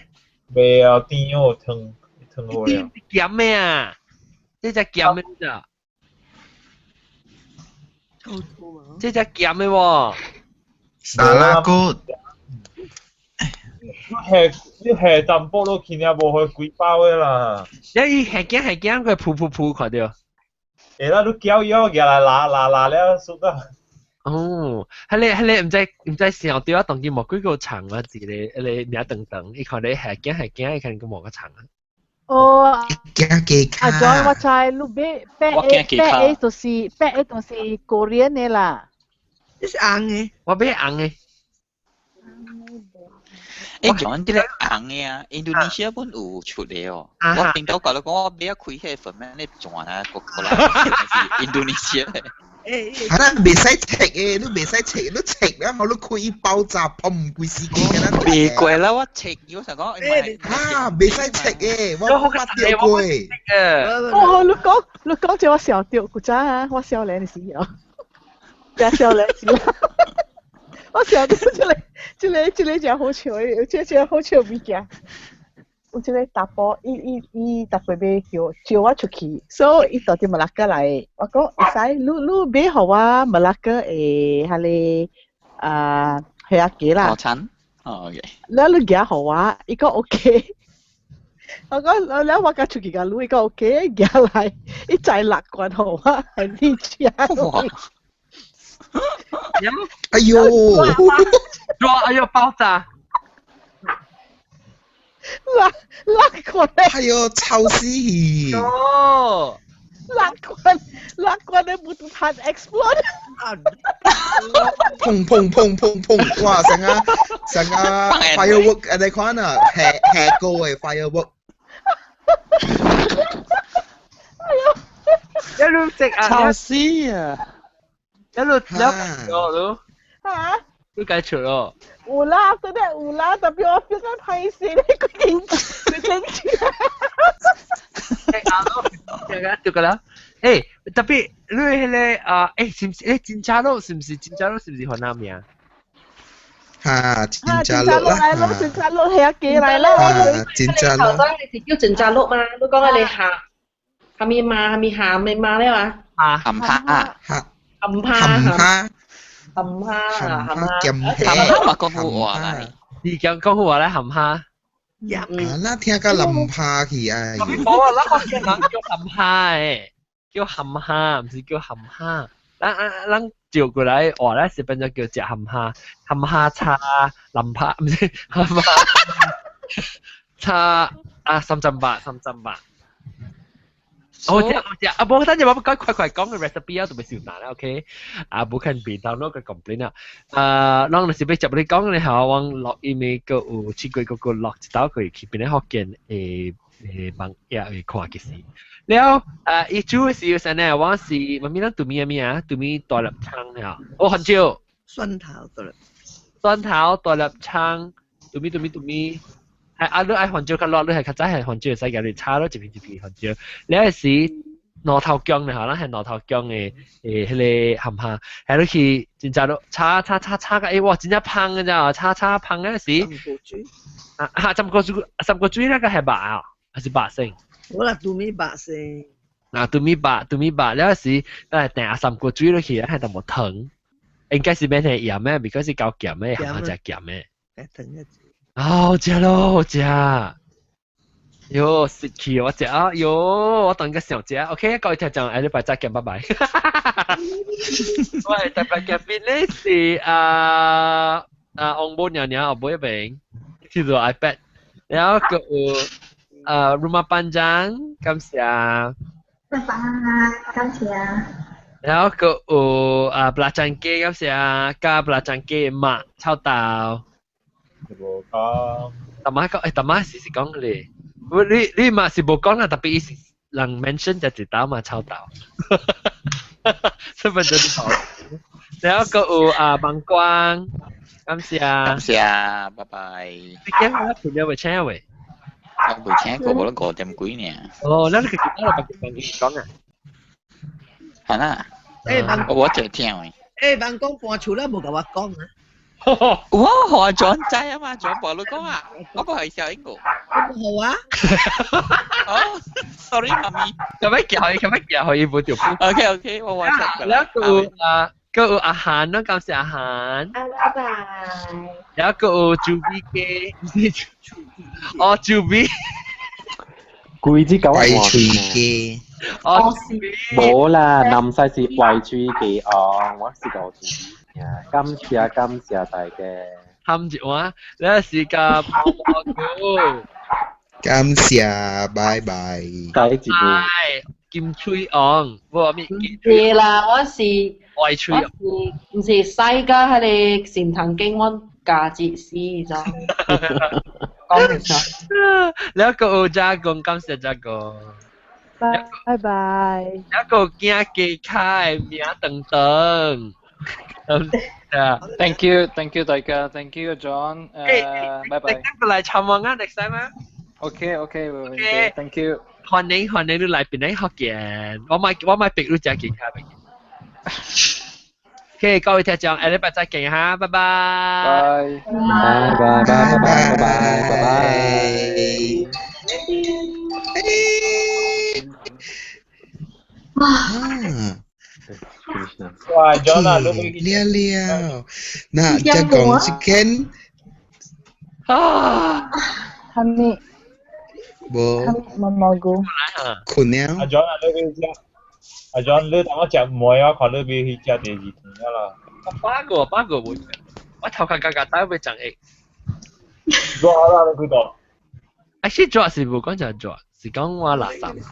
袂啊，甜哦，湯湯好了。鹹的啊，這隻鹹的咋？這隻鹹的喎。沙拉骨。你下你下淡薄落去，爾無去規包的啦。你伊下驚下驚，佢噗噗噗看著。會啦，你攪伊哦，舉來拉拉拉了，熟到。哦，彼个彼个毋知毋知想著啊，當今無幾個長啊，一个彼个名長長，伊看你下驚下驚，伊看個無個長啊。哦，驚雞卡。阿 John，我知你買白的白的就是白的，就是 Korean 的啦。這是紅的。我買紅的。欸，講這個紅的啊，印度尼西亞本有出的哦。我聽到講你講我買開彼個粉咩，你轉啊，過過來是印度尼西亞的。係啦，袂使食的，你袂使食，你食了後你開爆炸，砰規死機啦！袂過啦，我食，我想講。啊，袂使食的，我捌著過。哦，你講你講這我想著，古早啊，我少年的時候，真少年時。我想著這个、這个、這个誠好笑的，這個好笑物件。有一个查埔，伊伊伊逐擺欲叫招我出去，所以伊佇馬拉加來。我講會使，你你買予我馬拉加的彼个啊蝦仔雞啦。早餐。哦，OK。了你寄予我，伊講 OK。我講了我共出去共你，伊講 OK，寄來，伊載六罐予我，還你食。哎呦！哇！哎呦，爆炸！六六罐！哎呦，臭死去！哦！六罐六罐的木炭 explode！砰砰砰砰砰！哇！成個成個 firework 按呢款啊，下下個的 firework。哎呦！一路食啊！臭死啊！一路一路嚇！你解除咯？有啦，真係有啦，特別我 feel 到歹勢咧，規間規間對個對個啦。欸，特別你彼个啊，欸，是毋是？欸，金加禄是毋是？金加禄是毋是雲南名？哈，金加禄啦，金加禄係寄來啦。金加禄。頭先你是叫金加禄嘛？你講你下下面媽下面下面媽咧嘛？啊，含蝦。含蝦含蝦。含蝦啊，含蝦，含蝦嘛講好話啦，你講講好話咧，含蝦。啊，那聽甲林蝦去啊！冇啊，咱福建人叫含蝦的，叫含蝦，毋是叫含蝦。咱咱照過來話咧，是變做叫食含蝦，含蝦叉林蝦，毋是含蝦叉啊三針八，三針八。好食好食，啊無等陣我趕快快講個 recipe 啊，就袂少難啦，OK？啊，無看便當攞個 complain 啊，啊，咱若是欲接你講咧吼，我錄音的閣有試過閣閣錄一道過去邊咧福建的的網頁去看其實。了，啊，伊煮的時候啥呢？我是啥物咱拄物啥物啊？拄物大粒蔥了，哦，番椒。蒜頭大粒。蒜頭大粒蔥，拄物拄物拄物。係啊！你愛番椒較落，你係較早係番椒會使共你炒咯，一片一片番椒。了時芋頭薑咧吼，咱係芋頭薑的誒，彼个含蝦，係你去真正都炒炒炒炒甲欸哇，真正芳的知炒炒芳的時，啊啊，浸過水，浸過水那個係肉啊，還是肉先？無啦，拄物肉先。啊，拄物肉，拄物肉，了時，咱係定啊三鍋水落去，係淡薄糖，應該是免係鹽的，because 是夠鹹的，含蝦食鹹的。欸，糖一。好食咯，好食！喲，食氣我食啊！喲，我當個想食。OK，各位聽眾，下禮拜再見，拜拜。喂，特別嘉賓咧是啊啊王母娘娘後尾一邊，叫做 iPad，然後閣有啊 Rumah Panjang，感謝。拜拜，感謝。然後閣有啊 Belacan 雞，感謝，佮 Belacan 雞肉臭豆。無講。大媽講，欸，大媽是是講咧，你你嘛是無講啦，特別伊是人 mention 就一道嘛臭豆，身份證頭。然後閣有啊芒光，感謝。感謝，拜拜。你今日朋友未請未？我未請過，無得5點幾呢。哦，咱個其他人別講講啊。係啦。欸，我就聽喂。欸，萬光搬厝啦，無共我講啊。我何轉仔啊嘛，轉播你講啊，我個係小英個。好啊。哦，sorry 媽咪。咁樣叫佢，咁樣叫佢，無就。 OK OK，我 WhatsApp 然後啊，閣有阿韓，咱感謝阿韓。啊，拜拜。然後閣有朱比雞，毋是哦，朱比。規隻狗壞喙雞。哦，無啦，南西是壞喙雞哦，我是個朱比。感謝感謝大家。含一碗，你是個蘑菇。感謝，拜拜。第一步。金喙王，無咪。是啦，我是壞喙。我是毋是西加彼个神堂經，我家己死咗。講唔出。แล้วก็有加工，感謝加工。拜拜。一個驚雞卡的名等等。 Thank you, thank you 大家，Thank you John，拜拜。你過來參觀啊，next time 啊。 OK OK，Thank you。歡迎歡迎你來檳城福建，我買我買逼你食健康。OK，各位聽眾，下禮拜再見哈，拜拜。拜拜拜拜拜拜拜拜。哇！哇，John 啊，你了了，那再講一間啊，係咪？無毛毛菇。困了。阿 John 啊，你去食，阿 John 你當我食糜啊，看你欲去食第二天啦。我八個八個無食，我頭殼夾夾帶欲長會。熱啦，你幾度？啊，是熱是無講就熱，是講我垃圾。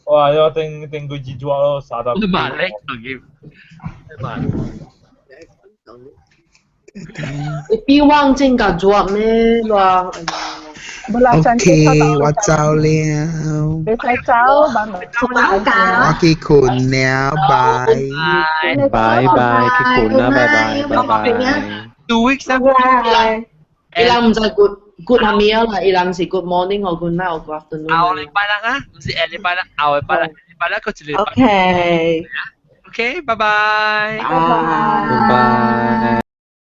哇！我頂頂幾支熱咯，三十。你嘛叻，你嘛。你比往真較熱咩？熱。 OK，我走了。袂使走，慢慢我去困了，拜。拜拜，去困啦，拜拜，拜拜。 2 weeks 啊。伊人毋知 good good 啥物啊啦，伊人是 good morning 或 good night 或 good afternoon。後禮拜六啊，毋是下禮拜六，後禮拜六，禮拜六閣一禮拜。 OK。 OK，拜拜。拜拜。拜。